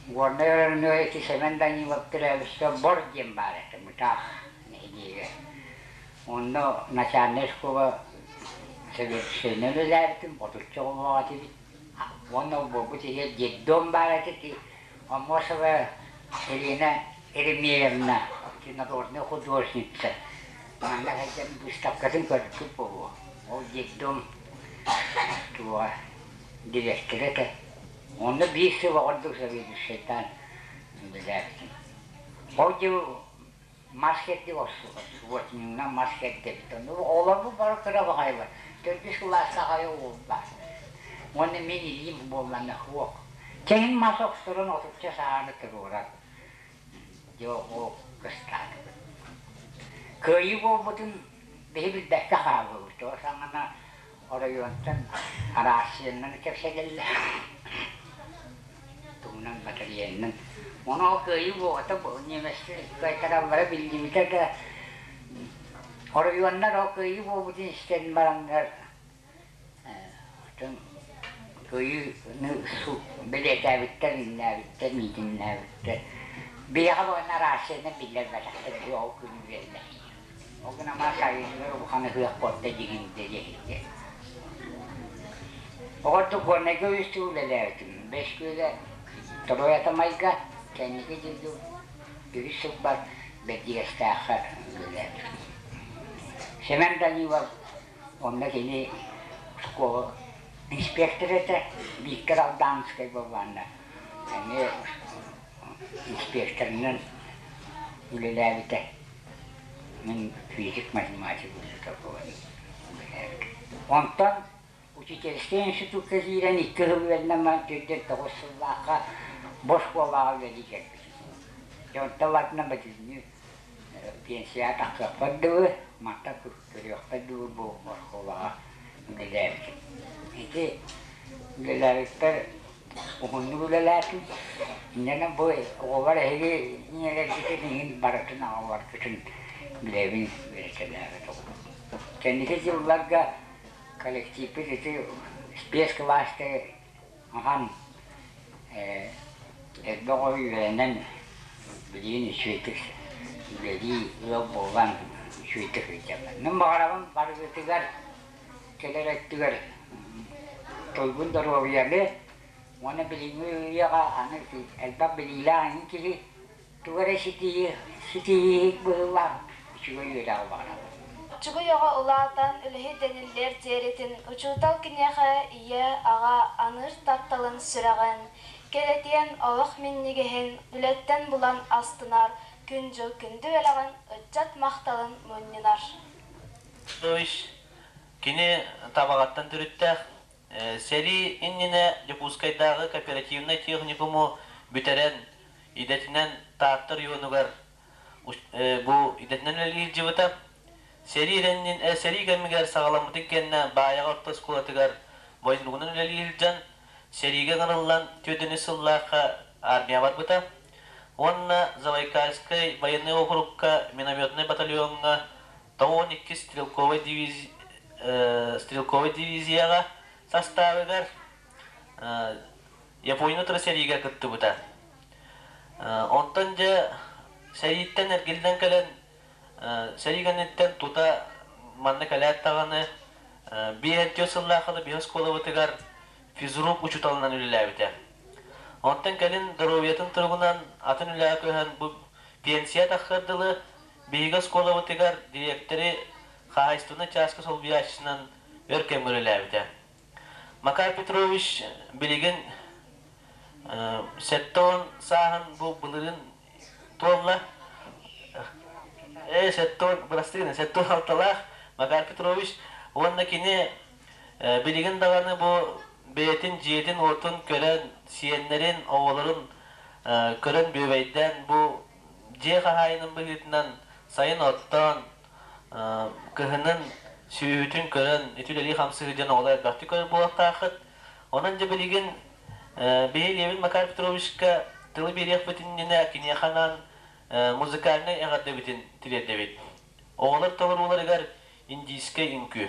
Горнай оройуонугар ити Сэмэн Данилов төрөөбүт Бор диэн баар этэ, Мытаах нэһилиэгэ. Онно начальнай школа совершенно үлэлээбитим, отучча оҕолоох этибит. Уонна буолбут иһигэр детдом баар этэ, ити Аммосова Елена Еремеевна, народная художница, манна сылдьан выставкатын көрбүт буолуо. Ол детдом туоҕа дириэктэрэ этэ. Онно биир сыл оҕордук заведующайтаан үлэлээбитим. Ол дьыл мас кэрдик субботнигынан мас кэрдэбит. Оҕолорбут бары кыра баҕайылар. Төрдүс кылааска аҕай уол баар. Уонна мин илиим буолланна суох. Чэһин мас охсорон отучча сааны туруоран дьэ ол кыстаатыбыт. Кыайыы буолбутун биһи билбэккэ хааллыбыт. Тоҕо саҥана оройуонтан арассыйаннан кэпсэтэллэр. Тугунан батареянан. Ону ол кыайыы буоҕата немецтэр кыайтараллара биллибитэ да оройуоннар ол кыайыы буолбутун истэн бараннар кыайыыны бэлиэтээбиттэр, иҥнээбиттэр, миитиннээбиттэр. Биһиэхэ буолан арассыйанан биллэрбэтэхтэр үһү ол күн үөрэнэр. Ол гынан баран сайыныгар улахан ыһыах буолта дьиҥиндэ диэһигэ. Оҕордук Горнайга үс сыл үлэлээбитим. Бэс күөлэ Торуйатамайга кэнники дьылдьыл үһүс сылбар Бэрдьигэстээххэ үлэлээбитим. Сэмэн Данилов онно кини Оскуола инспектор этэ Виктор Алданскай буоллаҕына эмиэ инспекторынан үлэлээбитэ. Мин физик, математик учуутал буолан үлэлээбитим. Онтон учительскай институкка киирэн икки сыл үөрэнэн баран 49 сыллаахха бу оскуолаҕа үлэлии кэлбитим. Дьэ онтон ладно бүтүннүү пенсияҕа тахсыахпар дылы, мантан көрүөхпэр дылы бу оскуолаҕа үлэлээбитим. Ити үлэлээбиппэр уһуннук үлэлээтим. Инньэ бу оҕолор эһиги ийэлэргитин иһин барытын аҕаларгытын билэбин үөрэтэлээбит оҕолор. Кэнники дьылларга коллективпыт ити спецкылааска ахан элбэх оҕо үөрэнэн билигин үчүгэйдик үлэлии ыал буолан үчүгэйдик сылдьаллар. Мин баҕарабын барыгытыгар кэлэр өттүгэр туйгун доруобуйаны уонна билиҥҥи үйэҕэ аны элбэх билиилээх иһин киһи тугу эрэ ситиһии ситиһииһик быһыылаах үчүгэй үөрэҕи баҕарабын. Оччугуй оҕо улаатан, үлэһит дэниллиэр диэритин учуутал киниэхэ ийэ, аҕа аныыр тапталын сүрэҕин, кэрэтиэн, олох минньигэһин үлэттэн булан астынар, күн-дьыл күндү бэлэҕин ыччат махталын мунньунар. Петрович кини Табаҕаттан төрүттээх. Сэрии иннинэ Дьокуускайдааҕы кооперативнай техникуму бүтэрэн, идэтинэн Таатта оройуонугар бу идэтинэн үлэлии сылдьыбыта. Сэрии сэрии кэмигэр саҕаламмытын кэннэ Баайаҕа орто оскуолатыгар военругунан үлэлии сылдьан, сэриигэ ыҥырыллан 4 сыллаахха армия барбыта. Уонна Забайкальскай военнай округка минометнай батальоҥҥа 92 стрелковай стрелковай дивизияҕа састаабыгар Япония утары сэриигэ кыттыбыта. Онтон дьэ сэрииттэн эргиллэн кэлэн сэрии кэнниттэн тута манна кэлээт даҕаны 54 сыллаахха биһи оскуолабытыгар физрук учууталынан үлэлээбитэ. Онтон кэлин доруобуйатын туругунан атын үлэҕэ көһөн бу пенсия тахсыар дылы биһиги оскуолабытыгар дириэктэри хаһаайыстыбаннай чааска солбуйааччынан өр кэмҥэ үлэлээбитэ. Макар Петрович билигин 70 сааһын бу былырыын туолла. 70, бырастыы 76-лаах Макар Петрович уонна кини билигин даҕаны бу бэйэтин дьиэтин-уотун көрөн, сиэннэрин, оҕолорун көрөн бүөбэйдээн бу дьиэ хаһаайынын быһыытынан сайын оттоон, кыһынын сүөһүтүн көрөн, ити үлэлии-хамсыы сылдьан оҕолор элбэхтик көрөр буолуохтааххыт. Онон дьэ билигин биһи Левин Макар Петровичка тылы биэриэхпит иннинэ киниэхэ анаан музыкальнай эҕэрдэбитин тириэрдэбит. Оҕолор толорууларыгар индийскэй үҥкүү.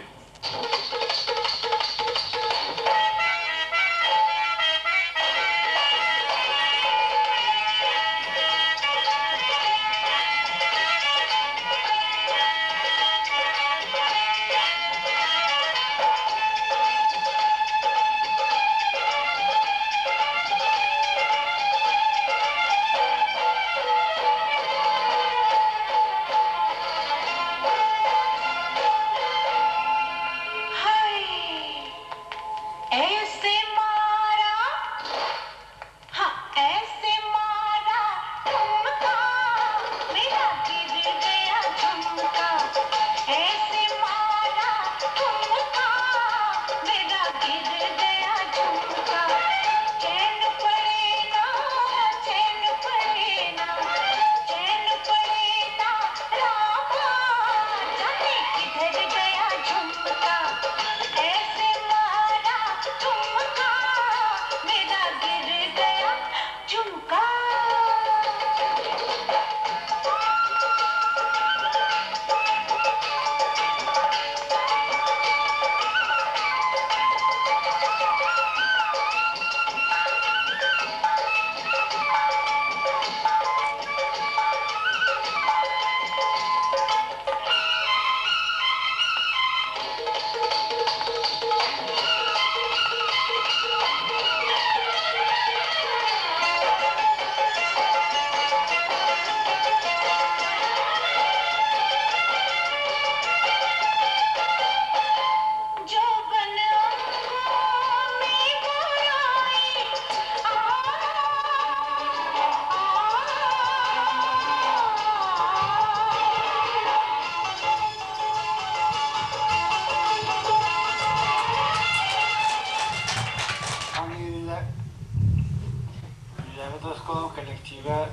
Орто оскуолам коллектива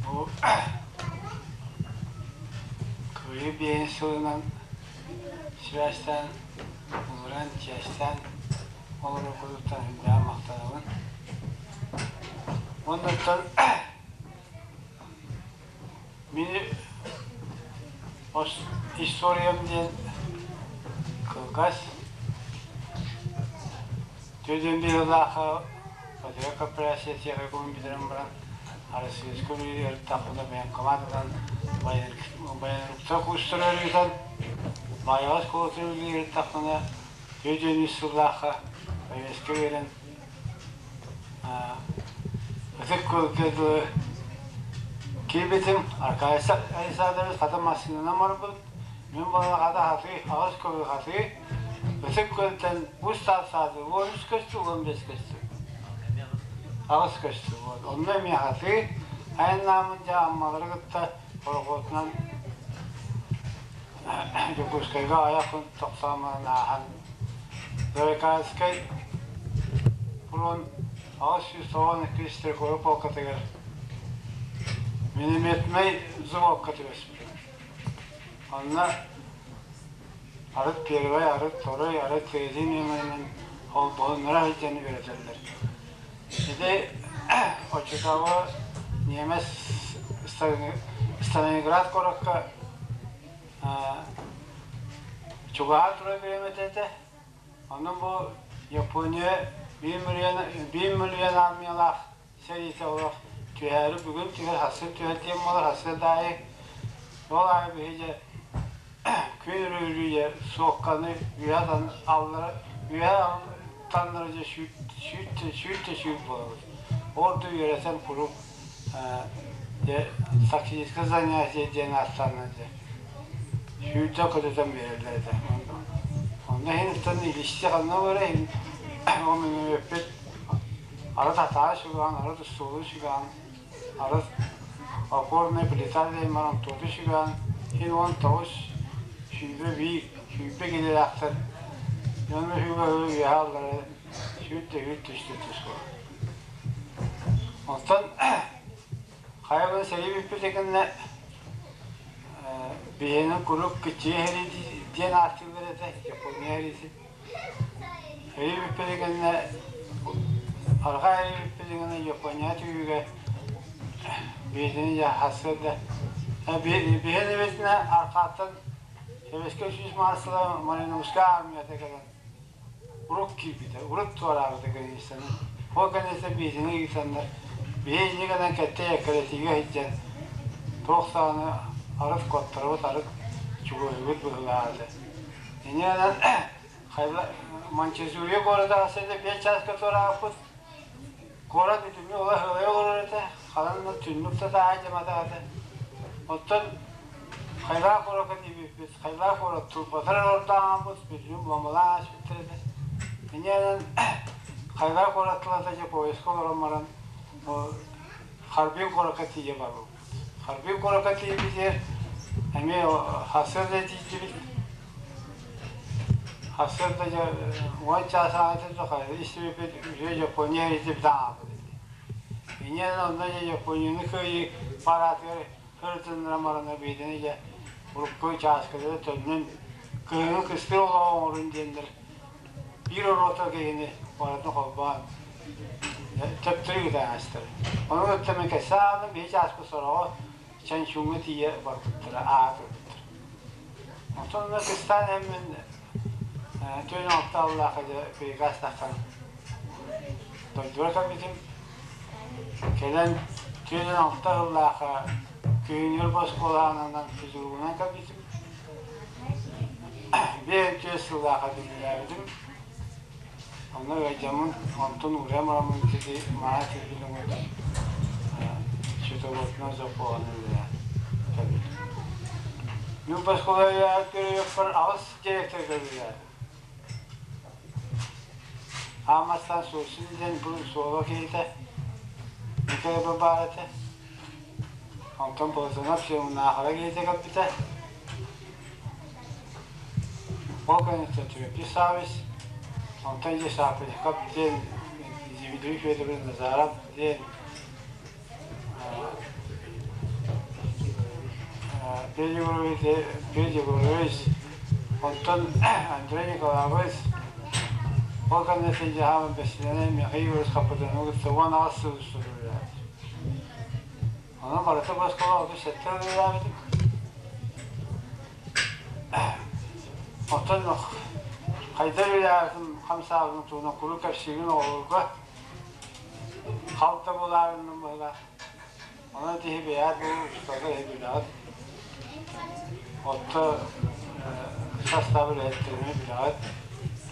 бу Кыайыы биэһин сылынан сибээстээн, ыҥыран, чиэстээн олороргутуттан сүрдээх махтанабын. Уонна оттон мин историям диэн кылгас. Түөтүн быһыылаах Патриот корпорация техникумун бүтэрэн баран Арассыыйа үлэлиир бэйэм команданан военруктар курстары ыытан Майаҕас куоратын үлэлиир ыыттахпына 43 сыллаахха повестка биэрэн Ытык Күөлгэ дылы киирбитим. Аркадий Александрович хата массыынанан барбыт. Мин буолан хата хатыы, аҕыс көбү хатыы. Ытык Күөлтэн бу саады 13 көстүү, 15 көстүү. Аҕыс көстүү. Онно эмиэ хатыы. Айаннааммын дьэ Аммалары кытта борохуотунан Дьокуускайга айах тохтооммунан ааһан Забайкальскай фронт 892 стрелковай полкатыгар минометнай взводка түбэспитим. Онно арыт первай, арыт второй, арыт третий нүөмэринэн холбоһуннара сылдьан үөрэтэллэр. Ити оччотооҕу ньиэмэс Сталинград куоракка чугаһа турар бириэмэтэ этэ. Онон бу Япония 1 миллион армиялаах сэриитэ олох түһээри бүгүн түһэр, сарсын түһэр диэн буолар, сарсын да аайы ол аайы биһиги күн үрүлүйэ суокканы үөһэ аллара үөһэ таннары дьэ сүүт сүүт да сүүт буолабыт. Орду үөрэтэн куруук дьэ тактическое занятие диэн ааттааннар дьэ сүүрдэ көтүтэн биэрэллэр этэ. Онно иһин оттон илиисти ханна барар иһин ол минометпит арыт атаа сүгээн, арыт устуулу сүгээн, арыт опорная плита диэн баран туоту сүгээн, иһин 19 21 20 килэлээхтэр дьону үһүгэ үөһэ аллара сүүт да үүт түстэ түс. Оттон хайа күн сэрии бүппүтэ кэннэ биһиэнин куруук киччигэ сэрии диэн ааттыыллар этэ, Япония сэриитин. Сэрии бүппүтэ кэннэ арҕаа сэрии бүппүтэ кэннэ Япония түһүүгэ биһигини дьэ сарсыарда биһиэн эбэтинэ арҕааттан Сэбиэскэй Союз маршала Малиновскай армията кэлэн урут киирбитэ, урут туораабыта границаны. Ол кэнниттэн биһигини ыытаннар, биһи инньэ гынан кэттэ эккирэтиигэ сылдьан, туох даҕаны арыт куоттарабыт, арыт чугаһыыбыт быһыылаах этэ. Инньэ гынан Манчжурия города сарсыарда 5 чааска туораабыппыт. Куорат бүтүннүү олох ылайа олорор этэ, ханан да түннүк да тааһа дьамата этэ. Оттон Хайлаах куоракка тиийбиппит, Хайлаах куорат турбатар ордооҥмут, бүтүннүү буомбалаан ааспыттар этэ. Инньэ гынан Хайлаах куорат тулата дьэ поездка олорон баран Харбин куоракка тиийэ барбыппыт. Харбин куоракка тиийбитигэр эмиэ сарсыарда тиийдибит. Сарсыарда дьэ 10 чаас аҥаатын тухары истибиппит үчүгэй Япония иһитибит ааҕабыт этэ. Инньэ гынан онно дьэ Японияны кыайыы параатыгар сырытыннаран бараннар биһигини дьэ урукку чааскалары төннөн кыһыҥҥы кыстыы олоҕу оҥорун диэннэр биир оруота киһини барытын холбоон төптөрү ыытан аастар. Ону кытта мин кэссе аалым биһи чааспыт сороҕо Чанчуҥҥа тиийэ барбыттара аатырбыттар. Онтон онно кыстаан иһэммин түүн 6 аллаах дьэ приказ тахсан дойдуга кэлбитим. Кэлэн 46 сыллаахха күһүҥҥү оскуолаҕынан физругунан кэлбитим. 54 сыллаахха үлэлээбитим. Онно ыалдьаммын, онтон уурайан бараммын ити маа тиийбитим счетоводунан запоҕынан үлэлээн кэлбитим. Мин оскуола үлэлээбит аҕыс директорга үлэлээбитим. Аан бастаан Сосин диэн бу суола киһитэ КГБ баар этэ. Онтон Платонов Семунаахара киһитэ кэлбитэ. Ол кэнниттэн Треппи Саввич, онтон Исааков диэн Дмитрий Федорович Назаров диэн Петя Егорович, онтон Андрей Николаевич, ол кэннэ сылдьаһаабын бэсилэнэ Михаил Егорович Хапытыны кытта 18 сыл устуруйаат. Онон барыта бу оскуола 37 үлэлээбитим. Оттон хайдах үлэлээбитим хамсаабытым туһунан куруук кэпсиибин оҕолорго халта булаарынным быһыылаах. Онон тиһи бэйээт бу устата иһи билэҕит. Отто састаабы үлэһиттэрини билэҕит.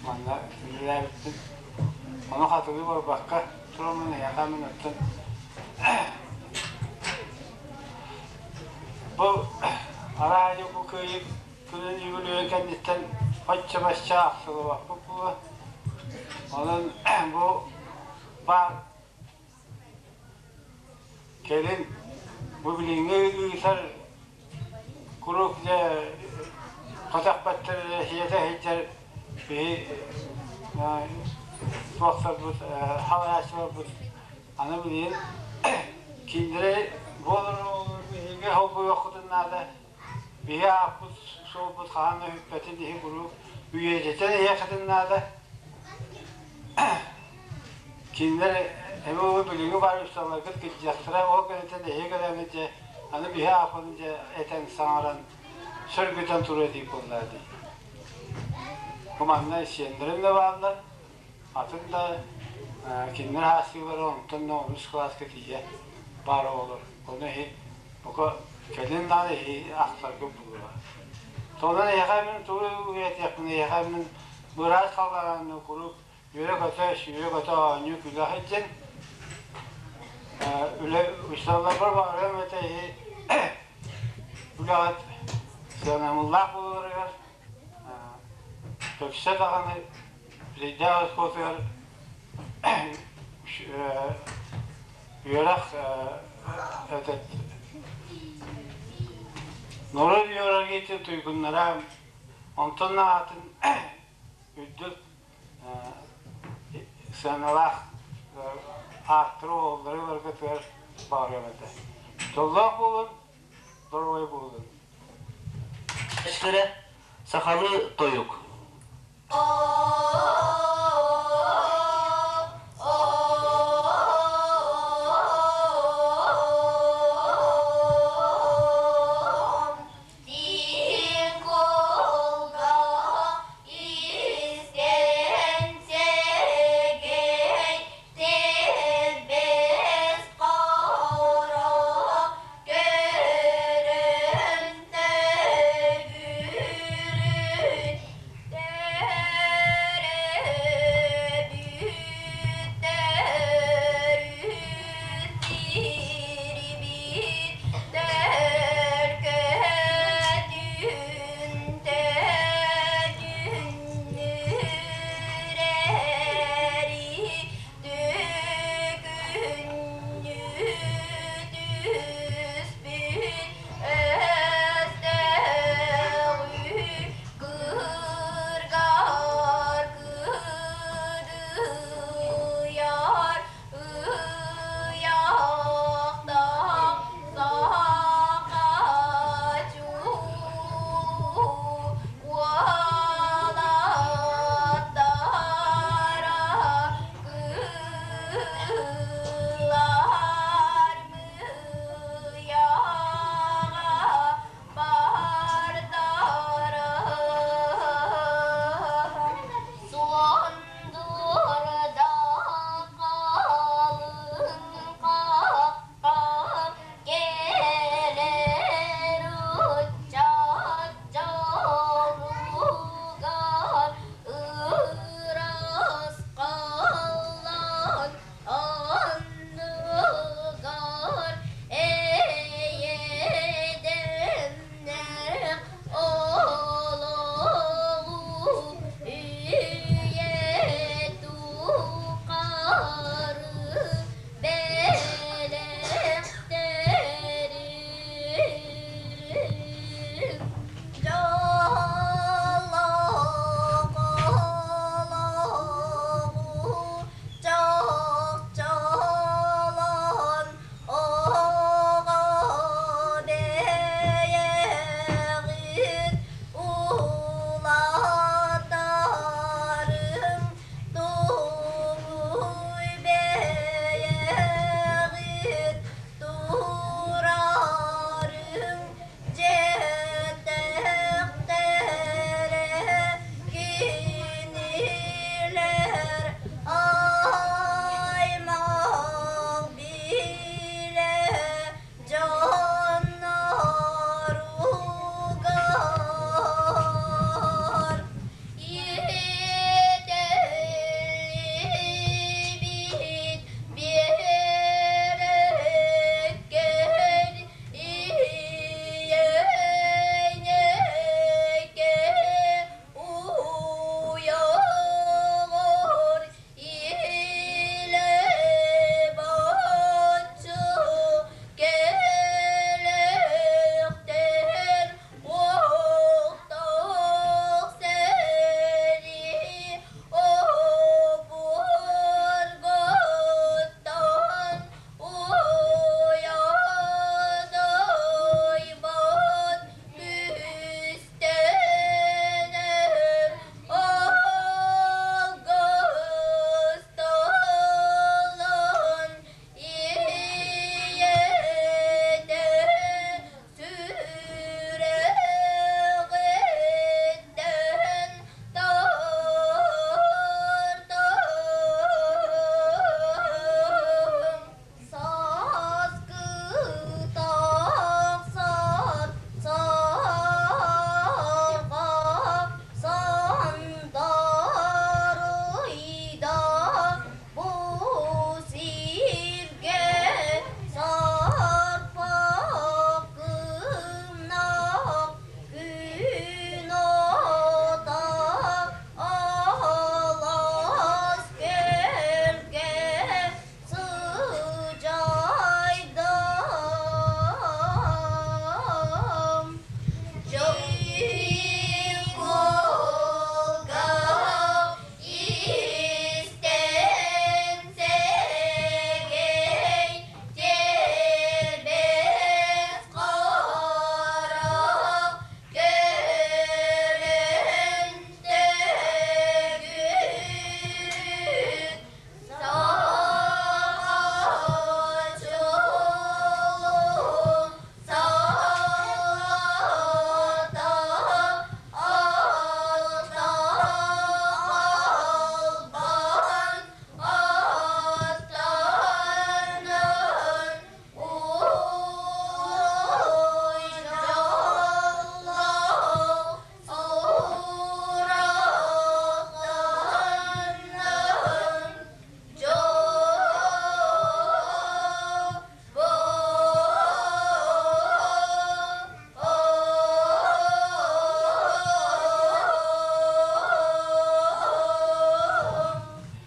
Манна үлэлээбиппин. Ону хатылыы барбакка тураммын эһиэхэ мин оттон бу араадьы бу кыайыы күнүн үбүлүөйүн кэнниттэн оччо-бачча ахсылыбаппыт буолуо. Онон бу баар Кэлин бу билиҥҥи ыытар куруук дьэ көтөхпөттөр сиэтэ сылдьар биһи туохтарбыт халааччыларбыт аны билигин кинилэри буолар биһиги холбуйуоххутун наада биһи ааппыт суолбут хаһан да бүппэтин иһи куруук үйэтитэн иһиэххитин наада Кинилэр эми ол билиҥҥи баар усталаргыт кырдьыахтара, ол кэнниттэн эһиги кэлэҥҥит дьэ, аны биһи ааппытын дьэ этэн саҥаран, сөргүтэн туруо дии буоллаа дии. Бу манна сиэннэрим да бааллар, атын да кинилэр хаастыылара онтон да онус кылааска тиийэ баар оҕолор. Ону эһи бука кэлин даҕаны эһи ахтаргыт буолуо. Онон эһиэхэ мин тугу үөрэтиэхпин, эһиэхэ мин быраас халлаанны куруук үөрэ-көтө, сүүрэ-көтө оонньуу күлэ сылдьан үлэ учууталларбар баҕарыам этэ иһи үлэҕит сыанамыллаах буоларыгар төксө даҕаны Лидия оскуолатыгар үөрэх этот норуот үөрэҕиитин туйгуннара онтон аатын үрдүк сыаналаах ааттары уоллары ыларгытыгар баҕарыам этэ. Дьоллоох буолун, доруобай буолун. Сахалыы тойук.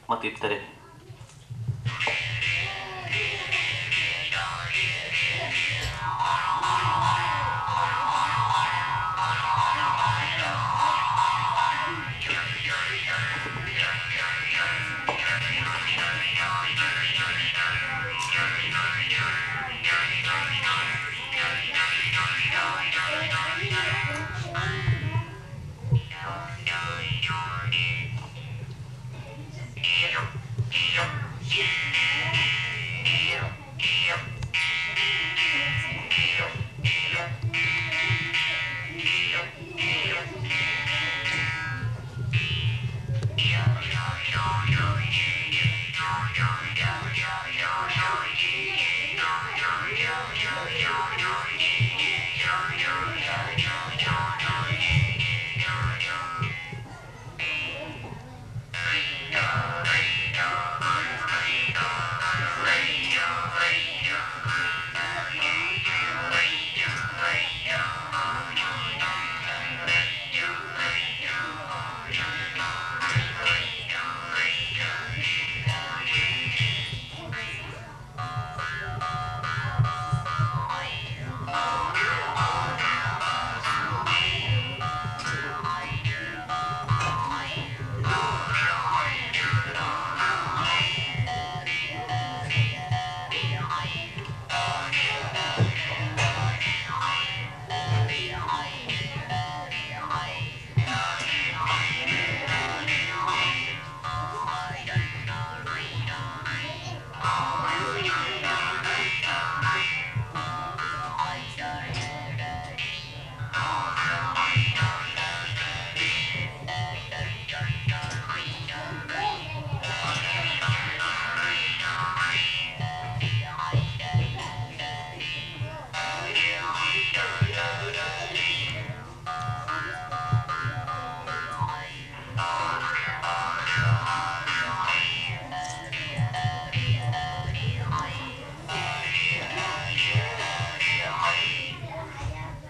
матыыптары.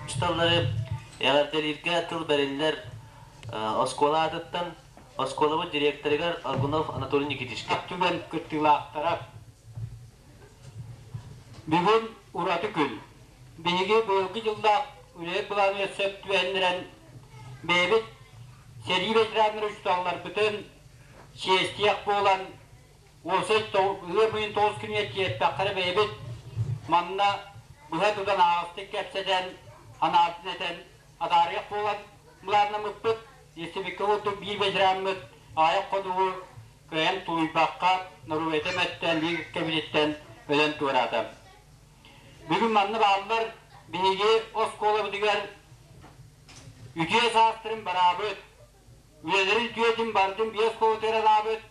Учууталлары эҕэрдэлииргэ тыл бэриллэр оскуола аатыттан оскуолабыт директорыгар Аргунов Анатолий Никитичка. Түгэн кыттыылаахтара. Бүгүн ураты күн. Биһиги быйылгы дьыллаах үлэһит былааныгар сөп түбэһиннэрэн бэйэбит сэрии ветераннары учууталларбытын чиэстиэх буолан уопсай ыам ыйын тоҕус күнүгэр тиэрпэххэ бэйэбит манна быһа тутан аһаҕастык кэпсэтэн, анаатын этэн атаарыах буолан былааннаммыппыт. Истибиккэ курдук биир ветераммыт аҕыйах хонугу кыайан тулуйбакка норуобайта мөттөөн биир кэбилиттэн өлөн туораата. Бүгүн манна бааллар биһиги оскуолабытыгар үтүө саастарын бараабыт, үлэлэрин үтүөтүн бардын биэс оскуолатыгар анаабыт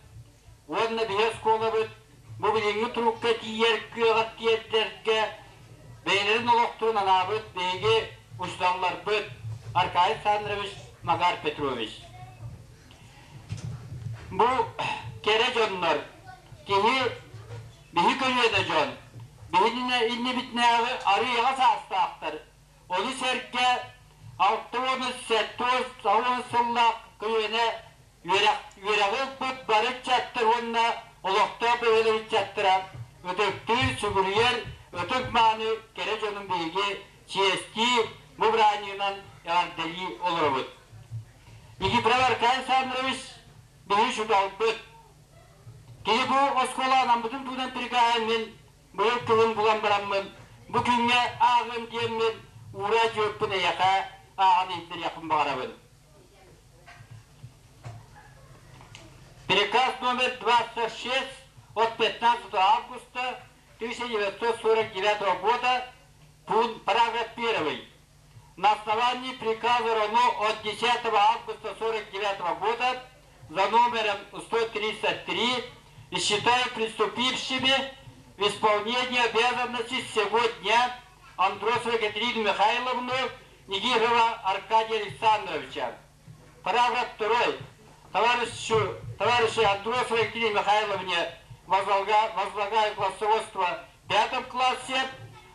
уонна биһи оскуолабыт бу билиҥҥи турукка тиийэр кыаҕар тиэрдэргэ бэйэлэрин олохторун анаабыт биһиги учууталларбыт Аркадий Александрович, Макар Петрович. Бу кэрэ дьоннор киһи биһи көлүөнэ дьон биһининэ иннибитинээҕи арыйаҕа саастаахтар ону сэргэ 67 сыллаах көлүөнэ үөрэх үөрэҕи ылбыт бары ыччаттар уонна олохтоох бөһүөлэк ыччаттара ытыктыыр, сүгүрүйэр ытык-мааны кэрэ дьонун биһиги чиэстии бу бырааһынньыгынан эҕэрдэлии олоробут. Никифоров Аркадий Александрович биһи учууталбыт. Кини бу оскуола анаммытын туһунан прикаһын мин быйыл кылын булан бараммын, бу күҥҥэ ааҕыам диэммин уураа дьүөппүн эйиэхэ ааҕан иһиттэриэхпин баҕарабын. Приказ номер 26 от 15 августа 1949 года, пункт параграф 1. На основании приказа РОНО от 10 августа 1949 года за номером 133 и считаю приступившими в исполнение обязанностей сегодня Андросову Екатерину Михайловну, Нигирова Аркадия Александровича. Параграф 2. Товарищу, товарищу Андросовой Екатерине Михайловне возлагаю классоводство в пятом классе,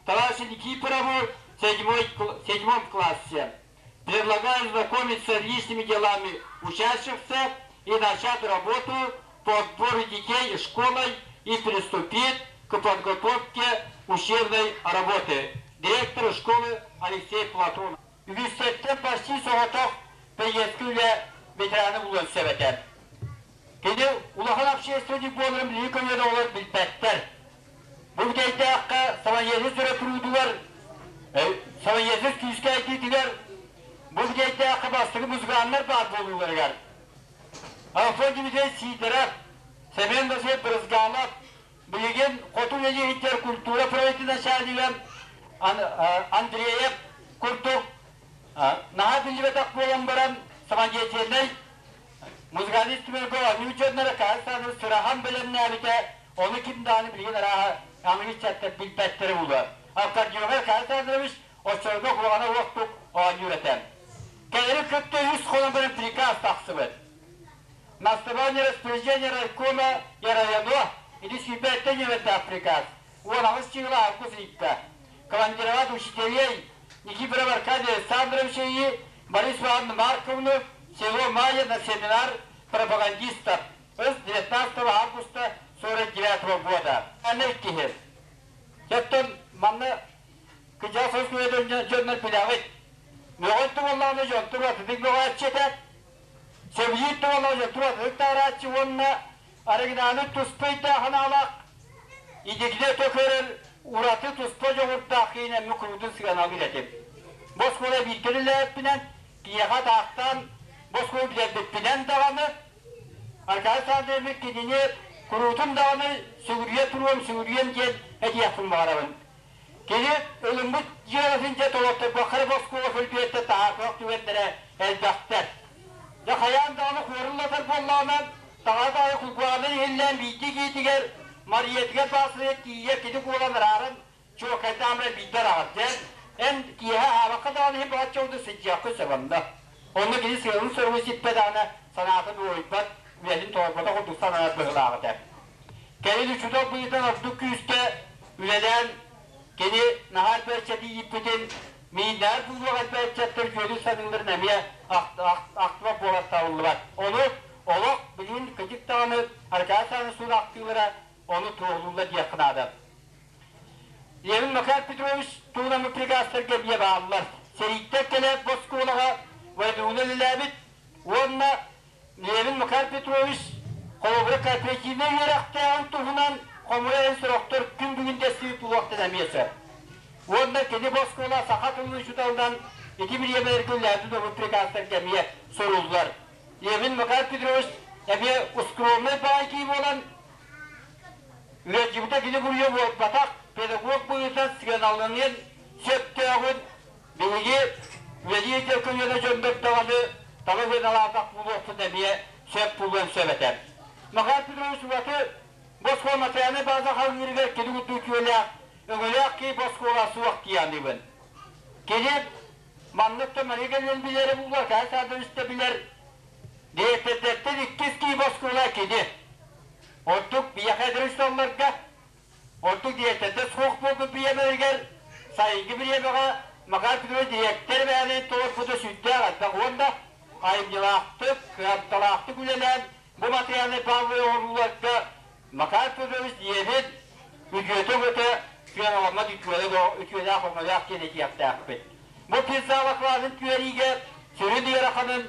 товарищу Никифорову в седьмом классе. Предлагаю знакомиться с личными делами учащихся и начать работу по по отбору детей школой и приступит к подготовке учебной работы. Директор школы Алексей Платонов. Үгүстэттэн почти соҕотох бэйиэскэ үлэ ветераны булуон сөп этэ. Кини улахан общественник буоларын билии көлүөнэ оҕолор билбэттэр. Бу бүтэйдээххэ Самоезис өрө туруудугар, Самоезис күүскэ айдыытыгар бу бүтэйдээххэ бастакы музыканнар баар буолууларыгар Алфон Дмитриевич Сидоров, Семен Васильевич Брызгалов, билигин Хоту үлэлиир культура проектын начальнига Андреев курдук наһаа биллибэтэх буолан баран самодеятельнай музыкальный инструментга оонньуу дьонноро Казахстаны сырахан бэлэмнээбитэ, ону ким даҕаны билигин арааһа аныгы ыччаттар билбэттэрэ буолуо. Аккордеоҥҥа Михаил Александрович оччолорго куһаҕана уохтук оонньуур этэ. Кэлэри кытта үс хонон баран приказ тахсыбыт. На основании распоряжения райкома и районо ити сүүрбэттэн ньэмэрдээх приказ 18 чыгыла август ыйда командировать учителей Никифоров Аркадий Александровича и Борис Ивановну Марковну село Майя на семинар пропагандистов с 19 августа 49 года. Аны киһи. Оттон манна кыдьаа сос дьоннор билэҕит. Мөҕөн туоллаҕына дьон туруотутук мөҕөөччү этэ. Сөбүлүүр туоллаҕына дьон туруотутук таарааччы уонна арыгынааны туспа өйдөөх-санаалаах, идэтинэ өтө көрөр ураты туспа дьоҕурдаах киһинэн куруутун сыаналыыр этим. Бу оскуола бииргэ үлэлээбиппинэн, киһиэхэ атаахтаан, бу оскуола билэрбиппинэн даҕаны, Аркадий Александрович кинини куруутун даҕаны сүгүрүйэ туруом, сүгүрүйэм диэн этиэхпин баҕарабын. Кини ылыммыт дьыалатын дьэ толотторбоххо эрэ оскуола көлбүөттэ таһаарбах түгэннэрэ элбэхтэр. Дьэ хайаан даҕаны хуоруллатар буоллаҕына, таҥара даҕаны кулгааҕынан иһиллээн биирдии киһитигэр Мариятыгар баасыгар тиийэ кини куолан арааран чуокайдаан баран биирдэ араҕар. Дьэ эн киэһэ аһаабакка даҕаны иһин баҕачча онно сылдьыаххын сөп онно. Онно кини сыалын-соругун сиппэтэҕинэ санаатын уойбат, үлэтин толорботох курдук сананар быһыылаах этэ. Кэлин учуутал быһыытынан ордук күүскэ үлэлээн, кини наһаа элбэх ииппитин, мииннээх буолуох элбэх ыччаттар үтүөтүн саныылларын эмиэ ахтыбат буолар табыллыбат. Ону олох билигин кырдьык даҕаны Аркадий Александрович ахтыылара ону туоһулууллар диэххэ наада. Левин Макар Петрович туһунан приказтарга эмиэ бааллар. Сэрииттэн кэлээт бу оскуолаҕа войнугунан үлэлээбит уонна Левин Макар Петрович холобура кооперативнай үөрэхтээҕин туһунан хомуйан сорохтор күн бүгүн дэстии тулуохтан эмиэ сөп. Уонна кини бу оскуола саха тылын учууталынан ити бириэмэлэргэ үлэлээбит омук приказтарга эмиэ суруллар. Левин Макар Петрович эмиэ ускромнай баай киһи буолан ыалдьыбыта кини буруйа буолбатах, педагог быһыытынан сыаналаныан сөптөөҕүн Биһиги үлэлии көлүөнэ дьоннор даҕаны таба сыаналаатах буолуохпут эмиэ сөп буолуон сөп этэ. Макар Петрович ураты бу оскуола материальнай база хаҥыырыгар кини курдук үтүөлээх, өҥөлөөх киһи бу оскуола суох дии саныыбын. Кини маннык да Мария кэлэн билэрэ буолуо, Аркадий Александрович да билэр. Дириэктэрдэртэн иккис киһи бу оскуола кини. Ордук биһиэхэ эдэр учууталларга Ордук дириэктэрдэр суох буолбут бириэмэлэригэр сайыҥҥы бириэмэҕэ Макар Петрович дириэктэр эбээнин толорбута сүрдээх элбэх уонна айымньылаахтык, кыамталаахтык үлэлээн бу материальнай бааллары оҥорууларга Макар Петрович ийэбин үтүөтэ-өҥөтө сыаналаммат үтүөлээх өҥөлөөх диэн этиэхтээхпит. Бу пенсаала кылааһын түһэриигэ сүрүн ыараханын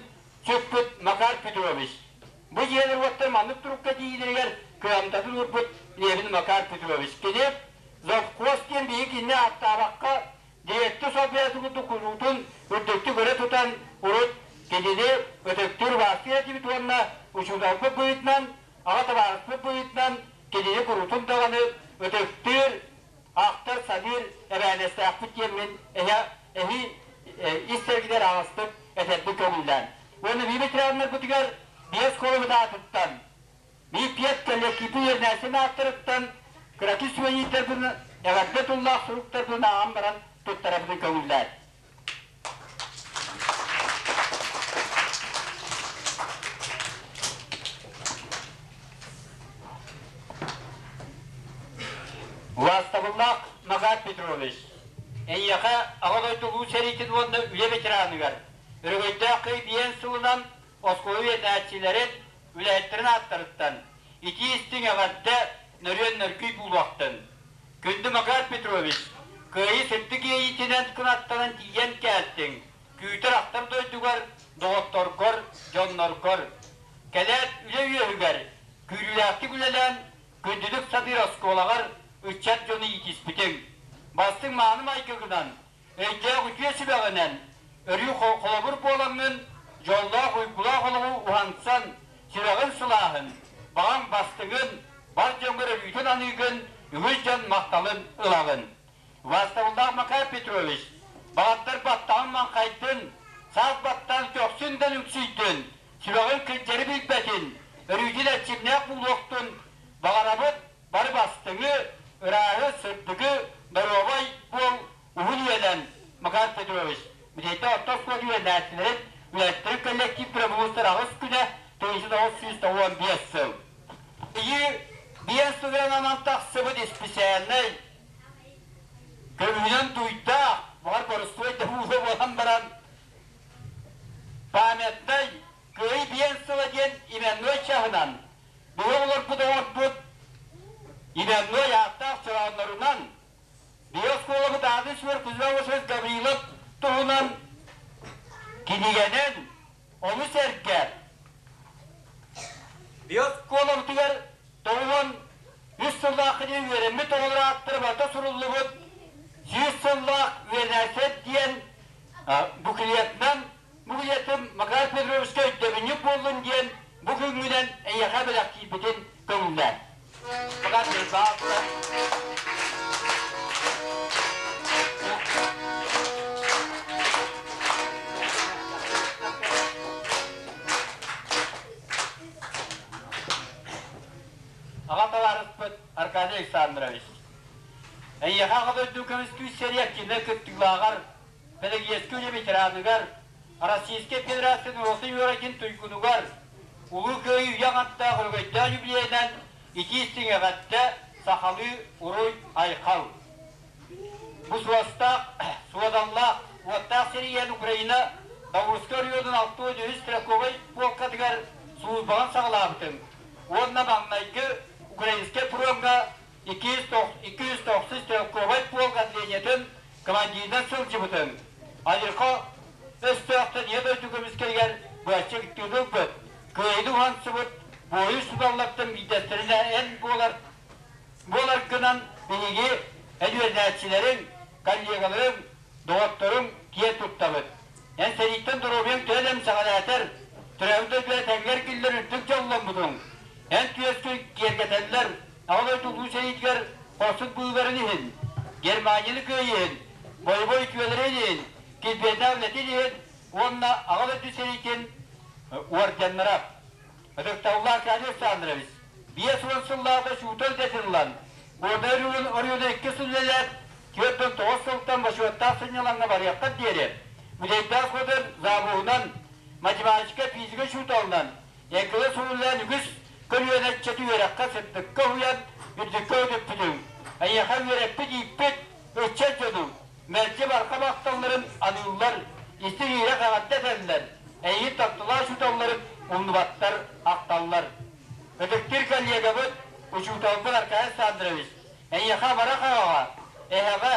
сүкпүт Макар Петрович. Бу дьиэлэр-уоттар маннык турукка тиийиилэригэр кыамтатын уурбут Левин Макар Петрович. Кини завхоз диэн биһиги кинини ааттаабакка, дириэктэр солбуйааччы курдук куруутун үрдүктүк өрө тутан урут кинини ытыктыыр убаастыыр этибит уонна учууталбыт быһыытынан, аҕа табаарыспыт быһыытынан кинини куруутун даҕаны ытыктыыр, ахтар-саныыр эбээнэстээхпит диэн мин эһи ис сэргидэр аҕастык этэрбин көҥүллээн. Уонна биир ветераннарбытыгар биэс холобут аатыттан, биир пиэт кэллэктиипи үөрэнээччи ааттарыттан кыракый сувенирдэрбин эҕэрдэ тыллаах суруктарбын ааҕан баран туттарабытын көҥүллээн. Убаастабыллаах Макар Петрович, эйиэхэ Аҕа дойду Улуу сэриитин уонна үлэ ветераныгар Өрөгөйдөөх кый биэн сылынан оскуола үөрэнээччилэрин, үлэһиттэрин ааттарыттан, итии-истиҥ эҕэрдэ нөрүөн нөргүй буолуохтун. Күндү Макар Петрович, кыайыы сырдык иэйиитинэн кынаттанан тиийэн кээлтиҥ, күүтэр-ахтар дойдугар, доҕотторгор, дьонноргор. Кэлээт үлэ үөһүгэр, күүрүүлээхтик үлэлээн, күндүтүк сатыыр оскуолаҕар ыччат дьону иитиспитиҥ. Бастыҥ мааны майгыгынан, өйдөөх үтүө сүбэҕинэн, өрүү холобур буолаҥҥын, дьоллоох уйгулаах олоҕу уһансан, сүрэҕин сылааһын, баҕаҥ бастыҥын, бар дьоҥҥор өрүүтүн аныыгын, үгүс дьон махталын ылаҕын. Убаастабыллаах Макар Петрович, баҕаттар баттаҕын маҥхайдын, саас баттаан көхсүн да үҥсүйдүн, сүрэҕин кырдьары билбэтин, өрүүтүн эрчимнээх буолуохтун, баҕарабыт бары бастыҥы, ырааһы, сырдыгы, доруобай буол, уһун үйэлэн, Макар Петрович. Бүтейде орто оскуола үөрэнээччилэрин, үлэһиттэрин коллектив промоустар аҕыс күнэ, 1995 сыл. Ыйыы биэс сылынан тахсыбыт исписээлинэй көмүһүнэн дуйдаах, баҕар боростуой да уула буолан баран, памятнай Кыайыы биэс сыла диэн именной чаһынан, быһа олорбут оҥорбут именной ааттаах чорооннорунан биир оскуолабыт аатын сүгэр Кузьма Васильевич Гаврилов туһунан кинигэнэн ону сэргэ биир оскуолабытыгар 93 сыллаахха диэн үөрэммит оҕолор ааттара барыта суруллубут 100 сыллаах үөрэнээччилэр диэн буклетынан бу билиэтим Макар Петровичка өйдөбүнньүк буоллун диэн бу күҥҥүнэн эйиэхэ бэлэхтиирбитин көҥүллээ. Макар Петрович, Аҕа табаарыспыт Аркадий Александрович, эйиэхэ Аҕа дойду көмүскүүр сэрии активнай кыттыылааҕар, Бэлэгиэскэ үлэ ветераныгар, Российскай Федерация норуотун үөрэҕин туйгунугар, Улуу Кыайыы үйэ аҥардаах өрөгөйдөөх юбилейынан итии-истиҥ эҕэрдэ, сахалыы уруй-айхал! Бу суостаах, суодаллаах, уоттаах сэрии Украина Даурскай оройуонун 63 стрелковай полкатыгар службаҕын саҕалаабытым уонна маҥнайгы украинскай фроҥҥа 290 стрелковай полк отделениетын командирынан сылдьыбытым. Адьырҕа өстөөхтөн Ийэ дойду көмүскэлигэр быһаччы кыттыыны ылбыт, кыайыыны уһансыбыт буойун судаллартан биирдэстэринэ эн буолар буоларгынан биһиги эн үөрэнээччилэриҥ, коллегаларыҥ, доҕотторуҥ киэн туттабыт. Эн сэрииттэн доруобуйаҥ төһө да эмсэҕэлээтэр, төрөөбүт дойдуга этэҥҥэ эргиллэр үрдүк дьолломмутуҥ. Эн түөскүн киэргэтэллэр, Аҕа дойду Улуу сэриитигэр хорсун быылларын иһин, Германияны кыайыы иһин, бойобуой үтүөлэрин иһин, килбиэннээх үлэтин иһин уонна Аҕа дойду сэриитин орденнара. Ытыктабыллаах Аркадий Александрович, 50 сыллааҕыта учуутал идэтин ылан, Горнай оройуона икки сыл үлэлээт, 49 сылтан бочуоттаах сынньалаҥҥа барыаххар диэри, Бүтэйдээх Федор завуһунан, математика, физика учууталынан, Эҥкилэ суруйан үгүс көлүөнэ ыччаты үөрэххэ, сырдыкка уһуйан, үрдүккэ көтүппүтүҥ. Эйиэхэ үөрэппит-ииппит ыччат дьонуҥ мэлдьи барҕа махталларын аныыллар, истиҥ иһирэх эҕэрдэ этэллэр, эйигин тапталаах учууталларын умнубаттар, ахталлар. Ытыктыыр коллегабыт, учууталбыт Аркадий Александрович, эйиэхэ амарах аҕаҕа, эһэҕэ,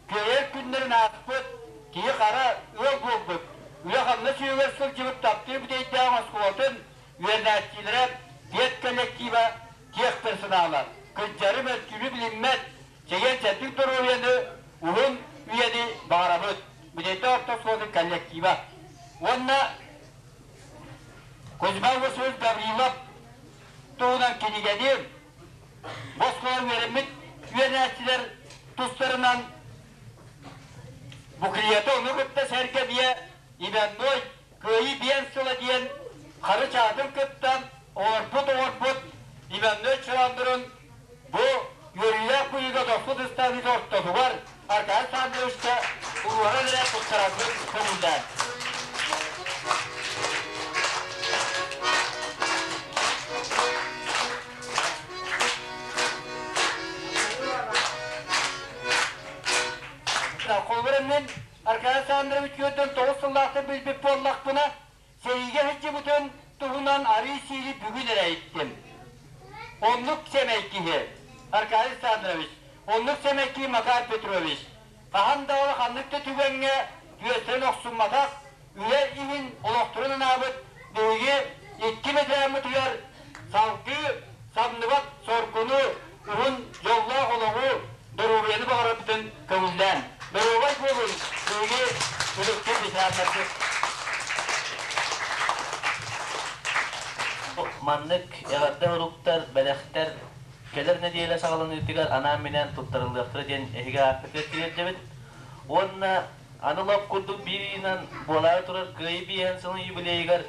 күөйэр күннэрин ааспыт, киһи-хара ыал буолбут, үлэ-хамнас үөһүгэр сылдьыбыт таптыыр бүтэйдээх оскуолатын үөрэнээччилэрэ, пед коллектива, тех персонала, кырдьары мөлтүүрү билиммэт, чэгиэн-чэбдик доруобуйаны, уһун үйэни баҕарабыт. Бүтэйдээх орто оскуолатын коллектива. Уонна Кузьма Васильевич Гаврилов туһунан кинигэни Бу оскуола үөрэммит үөрэнээччилэр тустарынан буклеты ону кытта сэргэ биэ именной Кыайыы биэн сыла диэн хары чаатын кытта оҥорбут-оҥорбут именной чырааннарын бу үөрүүлээх быһыыга дохсун ыстаныыта ортотугар Аркадий Александровичка туруоран эрэ туттарарбын көҥүллээн. Холобура мин Аркадий Александрович 49 сыллаахтан билбит буоллахпына, сэриигэ сылдьыбытын туһунан арыы сиири бүгүн эрэ иһиттим. Оннук сэмэй киһи Аркадий Александрович, оннук сэмэй киһи Макар Петрович. Хаһан да улаханнык да түгэҥҥэ түөстэрин охсумматах, үлэ иһин олохторун анаабыт биһиги икки ветераммытыгар салгыы самныбат соргуну, уһун дьоллоох олоҕу, доруобуйаны баҕарарбытын көҥүллээн. Доруобай буолун, биһиги ытыктыыр ветераннарбыт. Маннык эҕэрдэ уруктар, бэлэхтэр кэлэр нэдиэлэ саҕаланыытыгар анаан-минээн туттарыллыахтара диэн эһиги ааккытыгар тириэрдэбит. Уонна аны лоп курдук биир ыйынан буолаары турар Кыайыы биэһин сылын юбилейыгар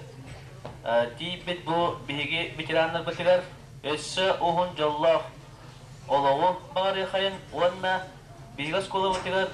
тиийбит бу биһиги ветераннарбытыгар өссө уһун дьоллоох олоҕу баҕарыахайын уонна биһиги оскуолабытыгар